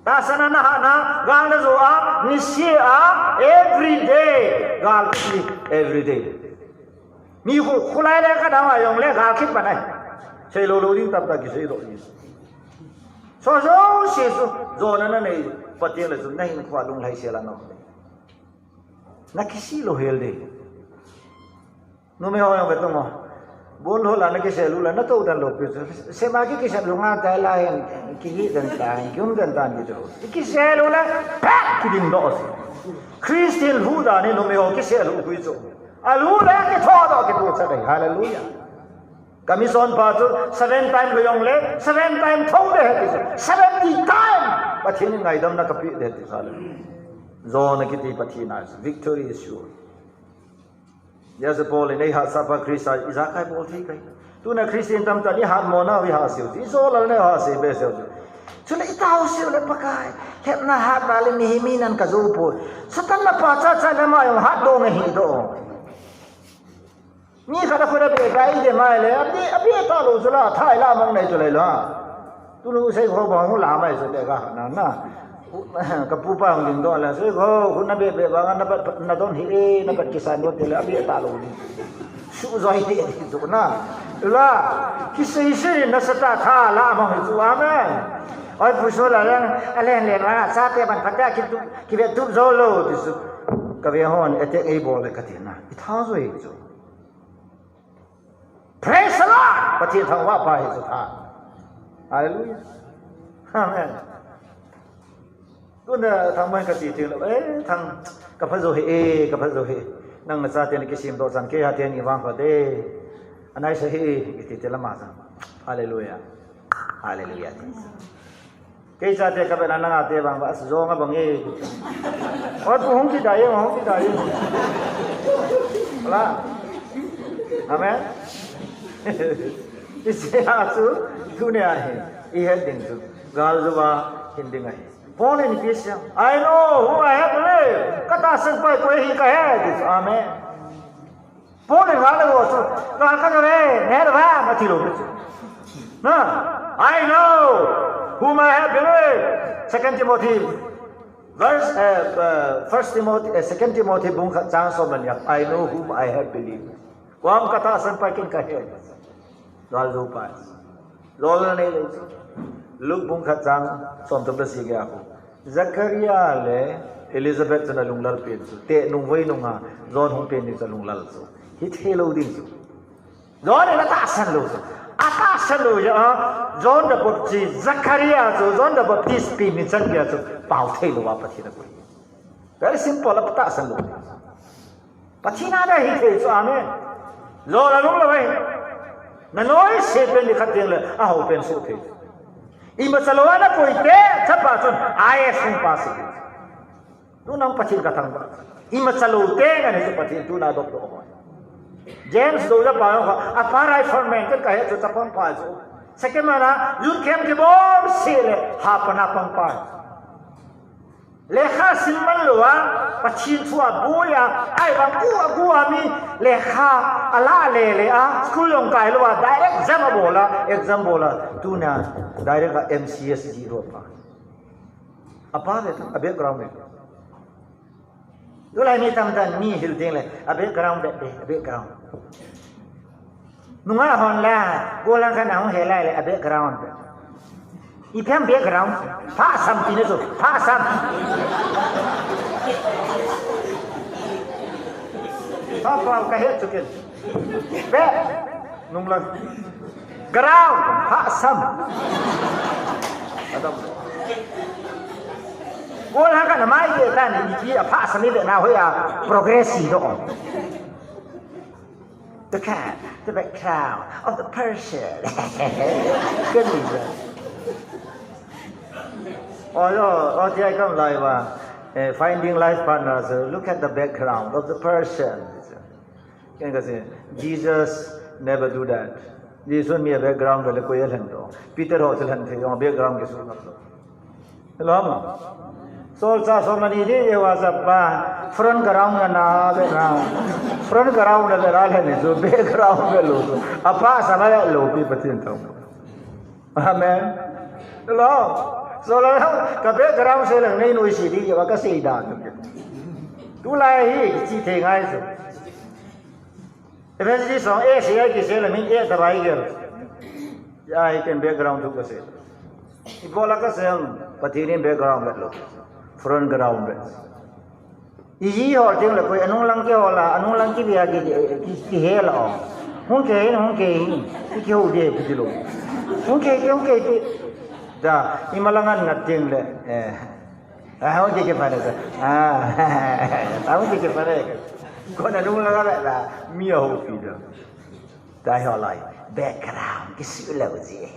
Tahsan a nahatna, gal najo a, niseh a, every day. Gal kiti, every day. Mi khu, khulai le kadang a jongle gal kit pan ahi. Seilou lou ding tamtah kiseidoh ji. Soh jouse chu, jona nanei, Pathen le chu, nahinkhoa lunglhaisel a na. Nakisih lou hel ding. Numei ho jong ve tong o. Bol ho la nakisel u le, natou dan lou pi chu. Sema ki kisel u nga tai la hen, kihi dan tan, kium dan tan ki chu. Kisel u le, pek kiding doh si. Christian lhuh dan hi numei ho kisel u hui chu. Alhu le kithodoh kitoh chat ahi. Hallelujah. Ka mission pa chu seven time lhu jongle, seven time thou ding ahi ti chu. Seventy time. Pathen in ngaidamna kapeh ding ahi ti chu. Hallelujah. Jona kiti Pathen a, victory is sure. Jesu Paul in, "Ei hatsahpa Christa ijakai bol thei kahi." Tuna Christian tamtah in ihatmo nau ihat seiyu chu, ijo lal nau ihat sei be seiyu chu. Chule itao seiyu le Pakai, lhepna hatna le mihem in an kajo poi. Satan na pacha cha le ama jong hatdoh nge hidoh. Mi khat a khut a beh bai de mai le, abi, abi talou chu la, thai la mang nei chu lai la. Tunu sei kho ba hung la mai chu te ka na na. Ka pu pa hung ding don la, sei kho, khut na beh beh ba na bat na don hi e, na bat kisan don te le, abi talou ni. Su joi te ti chu na. La, kisei sei na sa ta tha la mang hi chu, amen. Oi pu so la lang, a len len wa, sa te ban phat a ki tu, ki ve tu jo lo ti chu. Ka ve hon, e te ei bol le ka ti na. I tha joi chu. Praise the Lord! Pathen thangvah pa hi chu tha. Hallelujah. Amen. Tuna Thangmai ka ti ting le, eh, Thang, ka pha jo hi, eh, ka pha jo hi. Nang na chate na kisim doh chan, kei hate ni vang pha de. Anai sa hi, i ti te lama sa. Hallelujah. Hallelujah. Kei chate ka bena nanga te bang ba, as jo nga bang e. Oi, pu hung kidai e, hung kidai e. Ala. Amen. I se a chu, tuni a hi, i het ding chu. Gal jo va, hin ding ahi. Paul in Christian, "I know who I have believed." Ka tahsan pai koi hi ka he, this. Amen. Paul in gal le wo chu, gal ka ve, ne da ba, ma ti lo. Na, "I know whom I have believed." Second Timothy, verse, eh, eh, First Timothy, eh, Second Timothy bung khat chang som le ni a, "I know whom I have believed." Koi ham ka tahsan pai kin ka he. Gal jo pai. Lol nei le chu. Luke bung khat chang som thum le sagi a khu. Zakaria le Elizabeth chun alunglel pen chu. Te nung voi nunga John hung pen ni chu alunglel chu. Hithei lou ding chu. John in atahsan lou chu. Atahsan lou jeh a, John the Baptist, Zakaria chu, John the Baptist pen ni chan dia chu. Pao thei lou a Pathen a koi. Very simple, atahsan lou. Pathen a ding hithei chu, amen. Lol alung lou e. Na noi se pen ni khat ding le, a hou pen su thei. Ima cha lou a na koi te, chapa chun, I A S hung pass. Tu nang Pathen ka thangvah. Ima cha lou te nga ni chu Pathen tu na dop dop. James do ya pa, a pa rifleman ka he chu chapang pa chu. Second mana, youth camp kibol se le, ha pa na pang pa. Lekha sim man lou a, Pathen thu a boi a, ahivang u a gu a mi lekha a la le le a, school jong kai lou a, direct jam a bol a, exam bol a, tuna direct a M C S ji ro pa. A pa ve ta, a background ve. Tulai mi tamtah in mi hil ding le, a background ve, ve, a background. Nunga hon la, golang khat a hung he lai le, a background. Ipi ham background. Pha sam ti na chu, pha sam. Pha pha ka he chu ken. Ve, nung lang. Ground, pha sam. Adam. Golang khat a mai ve ta ni, ipi a pha sam i ve na hoi a, progress i do. Look at the background of the person. Good reason. Oh, no, oh, the I come live, uh, eh, finding life partners. Uh, look at the background of the person. Ken ka sei, Jesus never do that. Jesu mi a background ve le koi a lhen do. Peter ho chu lhen thei, background kisu ngap lo. Hello, ma. Solchah som le ni di, e WhatsApp pa. Front ground na na, background. Front ground na ve la le ni chu, background ve lou chu. A pa sa na ve lou pi Pathen thangvah. Amen. Hello. So la ka background sei le nei noi si di, wa ka sei da. Tulai hi, chi thei ngai chu. Evangelist song, eh, sei ai kisei le min, eh, ta bai gel. Ya, hi ken background thu ka sei. Ibola ka sei, Pathen in background vet lou. Front ground vet. Iji hol ting le koi, anung lang kihol a, anung lang kive a ki, ki, kihel a. Hung kei, hung kei, ki, kihou de, ki, kilou. Hung kei, hung kei, ki. Da, ima lang an ngat ting le, eh. Ah, hung kei, kei pa le sa. Ah, hung kei, kei pa le. Kona nung lang a la, mi a hou pi da. Dai ho lai, background, kisu lou ji.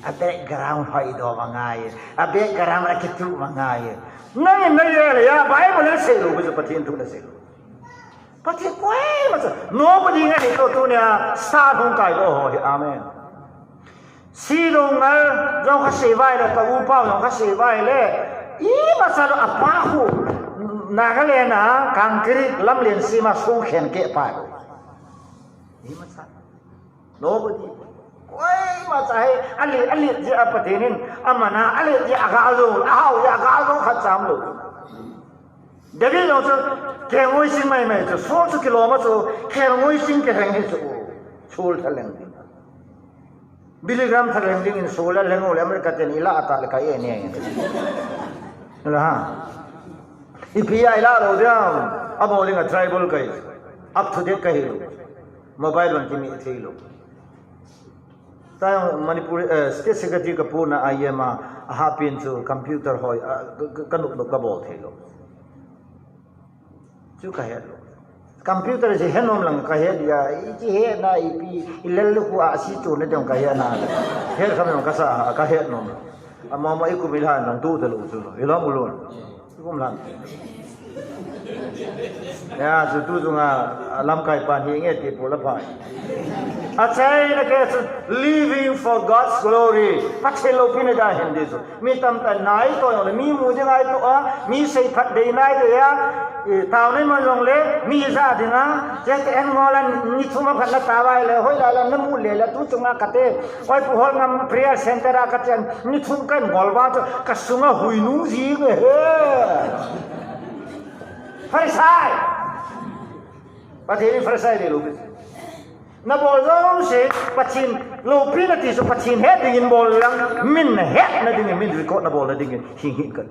A background hoi do ma ngai. A background a kitu ma ngai. Nang in na ye le ya, Bible le sei lou, ku Pathen thu le sei lou. Pathen koima cha, nobody ngai to tunia, sa hung kai to ho hi, amen. Si dong ngal, jong kha se vai le, ka u pau jong kha se vai le, ima cha lo apa hu, Nagaland a, concrete lam len sima sung khen ke pa. Ima cha. Nobody. Koima cha hi, ali, ali ji a Pathen in, amana, ali ji a ga lo, a hau ji a ga lo kha cham lo. David jong chu, kengoi sing mai mai chu, Saul chu kilom a chu, kengoi sing keheng hi chu, Saul thaleng ding. Billy Graham thaleng ding in Saul a leng u le America ten ila ata le kai e ne. La ha. Ipi a ila lo dia, amo ding a tribal kai, up to date kai lo. Mobile ban kimi thei lo. Tang Manipur, eh, State Secretary ka puna I M a, a hapin chu computer hoi, a, ka, ka, ka nuk nuk ka bol thei lo. Chu ka het lo. Computer si het nom lang ka het ya, i chi het na ipi, i lel lu ku a si tu na dong ka het na. Het kham dong ka sa, ka het nom. Ama ma i ku mi la nang tu ta lo chu lo. I lo mu lo. Kum lam. Ya, chu tu chunga, a lamkai pan hi nge ti pu la pai. A chai na ke chu living for God's glory. Pathen loupina da hin di chu. Mi tamtah nai to jong le, mi mu ding nai to a, mi seiphat dei nai to a, i, tao nei man jong le, mi ja ding a, che te en ngol a, ni thum a phat na ta vai le, hoi la la na mu le la, tu chunga ka te, oi pu hol ngam prayer center a ka chen, ni thum kan ngol va chu, ka sunga hui nung ji nge he. Pharisai. Pathen in Pharisai le lo. Na bol jouse, Pathen loupina ti chu Pathen het dingin bol lang, min na hetna dingin, min record na bolna dingin, hing hing kan.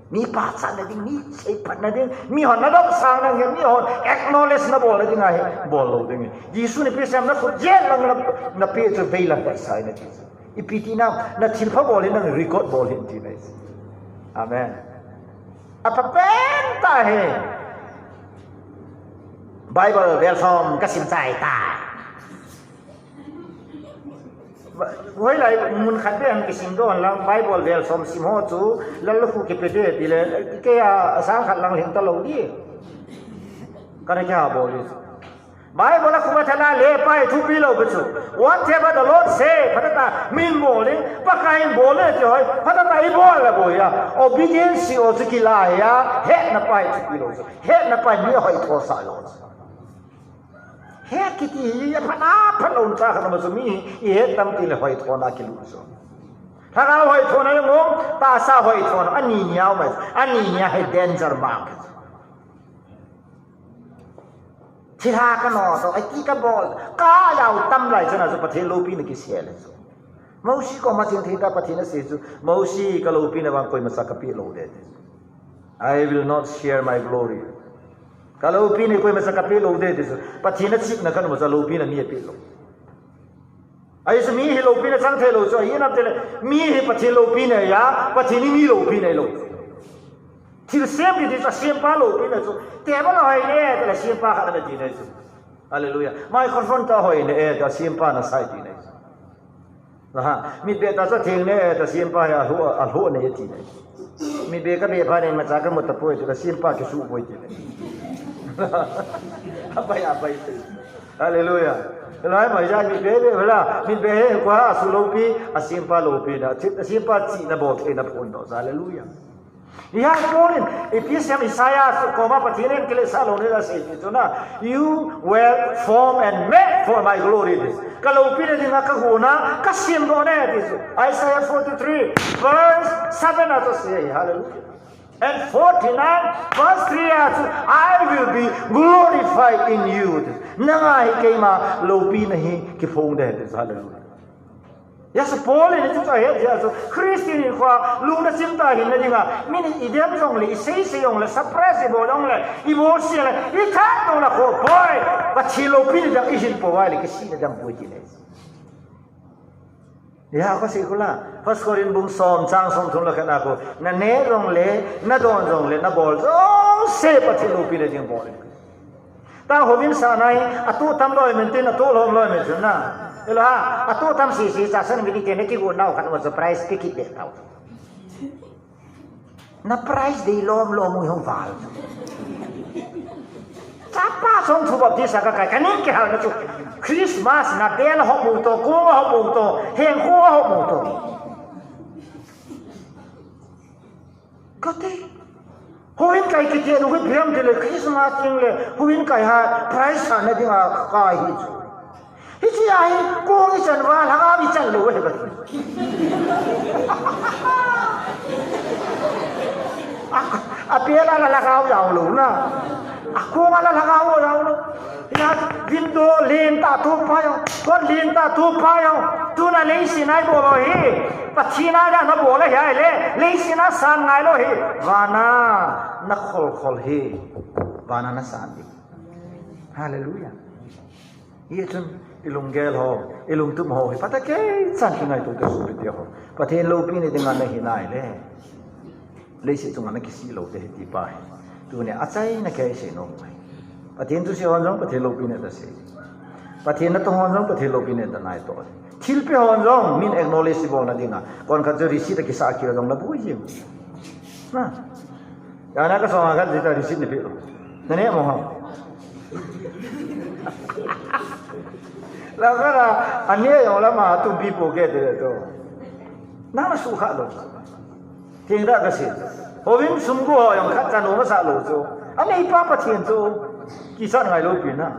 Mi pachatna ding, mi seiphatna ding, mi hon na dopsang na ngen, mi hon acknowledge na bolna ding ahi, bol lou dingin. Jesu in ipi sem na khut jet lang na, na pe chu vei lang Pharisai na ti chu. Ipi ti na, na thilpha bol in nang record bol in ti na. Amen. Apha pen ta he. Bible vel som ka sim chai ta. Hoilai mun khat be ham kisim don lang Bible vel som sim ho chu lal khu kipe de ti le ke a sang khat lang lhing ta lo di. Ka na kya bol di. Bible a khu ba thana le pai thupi lo be chu. Whatever the Lord say, phatah tah min bol in, Pakai in bol le ti hoi, phatah tah i bol la bo ya. Obedience o chu kila ya, hetna pai thupi lo chu. Hetna pai mi hoi tho sa lo chu. He kiti hi, a phat a phat lo cha khat ma chu mi, i het tam ti le hoi tho na kilu chu. Lhagao hoi tho na le ngom, tahsa hoi tho na, ani niau mai, ani nia he danger ma. Thilha ka no to, ai ti ka bol, ka yau tam lai chana chu Pathen loupina kisel chu. Mosi koma ching thei ta Pathen asei chu, Mosi ka loupina vang koima cha ka pe lou de. I will not share my glory. Ka loupina koima cha ka pe lou de ti chu. Pathen a chikna ka no cha loupina mi a pe lou. Ahi chu mi hi loupina chang thei lou chu, ahi nam te le, mi hi Pathen loupina ya, Pathen hi mi loupina lo. Thil sem ti ti chu a sempa loupina chu. Te ba lo hai le, te le sempa kha na ti ne chu. Hallelujah. Microphone ta hoi ne, e, ta sempa na sai ti ne chu. Aha, mit be ta cha theng ne, e, ta sempa ya hu, a hu ne ti ne. Mit be ka be pha ne ma cha ka mo ta poi, ta sempa ki su poi ti ne. Apai, apai. Hallelujah. Lai mai ja mit be be la, mit be he kwa a su loupi, a sempa loupi na, a sempa chi na bol thei na phun do. Hallelujah. Iha Paul in, Ephesians Isaiah su koma Pathen in kile sa lo ne la sei ti chu na. You were formed and made for my glory. Ka loupina dinga ka huna, ka sem do ne ti chu. Isaiah forty-three, verse seven a chu sei. Hallelujah. And forty-nine, verse three a chu, I will be glorified in you. Nanga hi keima loupina hi kiphong de ti chu. Hallelujah. Yes, Paul in chu cha he, yes, Christian in kho lungna chim ta hin na dinga, min i dem jong le, i sei sei jong le, surprise i bol jong le, i bol sia le, i that jong le kho, boy, Pathen loupina dang i hin po vai le, kisihna dang poi ti le. Ya, ko sei ko la, First Corinth bung som, chang som thum la khat na ko, na ne jong le, na don jong le, na bol jong se Pathen loupina ding bol. Ta hovin sa nai, a tu tam loi men tin, a tu lom loi men tin na. Elo ha, a tu tam si si, cha san mi di te ne ki gu nau khat mo surprise ki ki de tau. Na price dei lom lom u hong val. Chapa song chu Baptist a kakai, kaning kihal na chu. Christmas na bel a hop mu to, kong a hop mu to, heng kong a hop mu to. Kati. Houin kai kiti, houin phiam ti le, Christmas ting le, houin kai ha, prize sa na ding a kai hi chu. Hiche a hi, kong ichan uva, lhagao ichan lou ahi kati. A, a bel a la lhagao jao lou na. A kong a la lhagao jao lou. Hiya, window lentah tu pa jong, kon lentah tu pa jong. Tuna leiset a ibol u hi. Pathen a dan a bol ahi le, leiset a san ngai lou hi. Van a na khol khol hi. Van a na san ding. Hallelujah. Hichun, ilunggel ho, ilungtup ho, hi phatah kei chan kingaito ta sopite ho. Pathen loupina dinga nahi nai le. Leiset chunga nakisih lou te hi ti pa hi. Tuni a achaina kei sei nom mai. Pathen thusei hon jong, Pathen loupina ta sei. Pathen natong hon jong, Pathen loupina ta nai to. Thilpeh hon jong, min acknowledge ibolna dinga. Kon khat chu receipt a kisa kil jong na boi jing. Na. Jana ka song a khat jita receipt ni pe lo. Na ne mo ha. La ka na, ane jong la ma tum pi po ke te to. Na na su kha lo. Theng da ka si. Houin sum gu ho jong khat cha no ma sa lo chu. Anei pa Pathen chu. Kisat ngai lou pi na.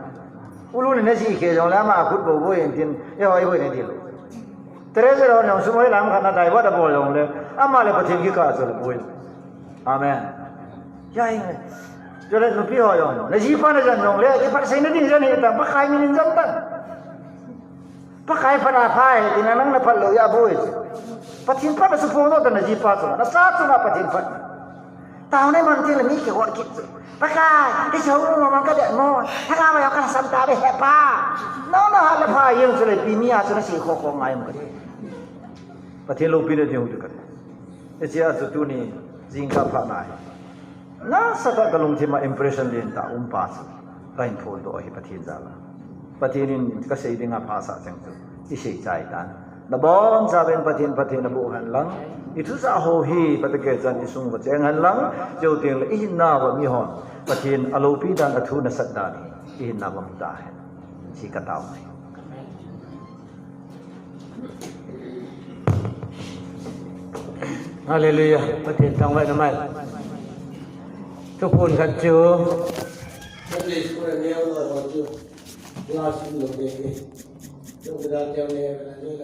Ulu ni na ji khe jong la ma khut bo bo yen tin. E hoi bo ne di lo. Treasurer ho jong sum hoi lam khat na dai wa da bol jong le. Ama le Pathen kikah chu le boi. Amen. Ya, ya. Chule nupi ho jong, na jipa na jan jong le, kiphatsahna ding jan hi ta, Pakai min in jan tan. Pakai phat a pha hi, tina nang na phat lou ya boi. Pathen phat na suphong lou ta na jipa chu, na cha chu na Pathen phat. Tao nei man tin le mi kihot kit chu. Pakai, hiche hou ma mang ka det mo. Thanga ma jong ka lhasam ta ve he pa. Nang na hat le pha jeng chu le pi mi a chu na sei kho kho ngai um ka. Pathen loupina ding u ti ka. Hiche a chu tuni jingkah phat na hi. Nasatah ka lungthim a impression lentah um pa chu. Ka hin phondoh ahi Pathen jal a. Pathen in ka sei dinga phasah cheng chu. I sei chai tan. Na bonchauvin Pathen phatthei na boh hen lang. I thusei ho hi phatah kei chan i sung uva cheng hen lang. Chuteng le i hinna uva mi hon. Pathen a loupi dan a thu na sat dan hi. I hinna uva mu ta hen. Hiche ka tao mai. Hallelujah. Pathen thangvah in umhen. Thuphon khat chu. Sunday school a neo lo ho chu. Class in lo de. Chu kida teo ne, na jo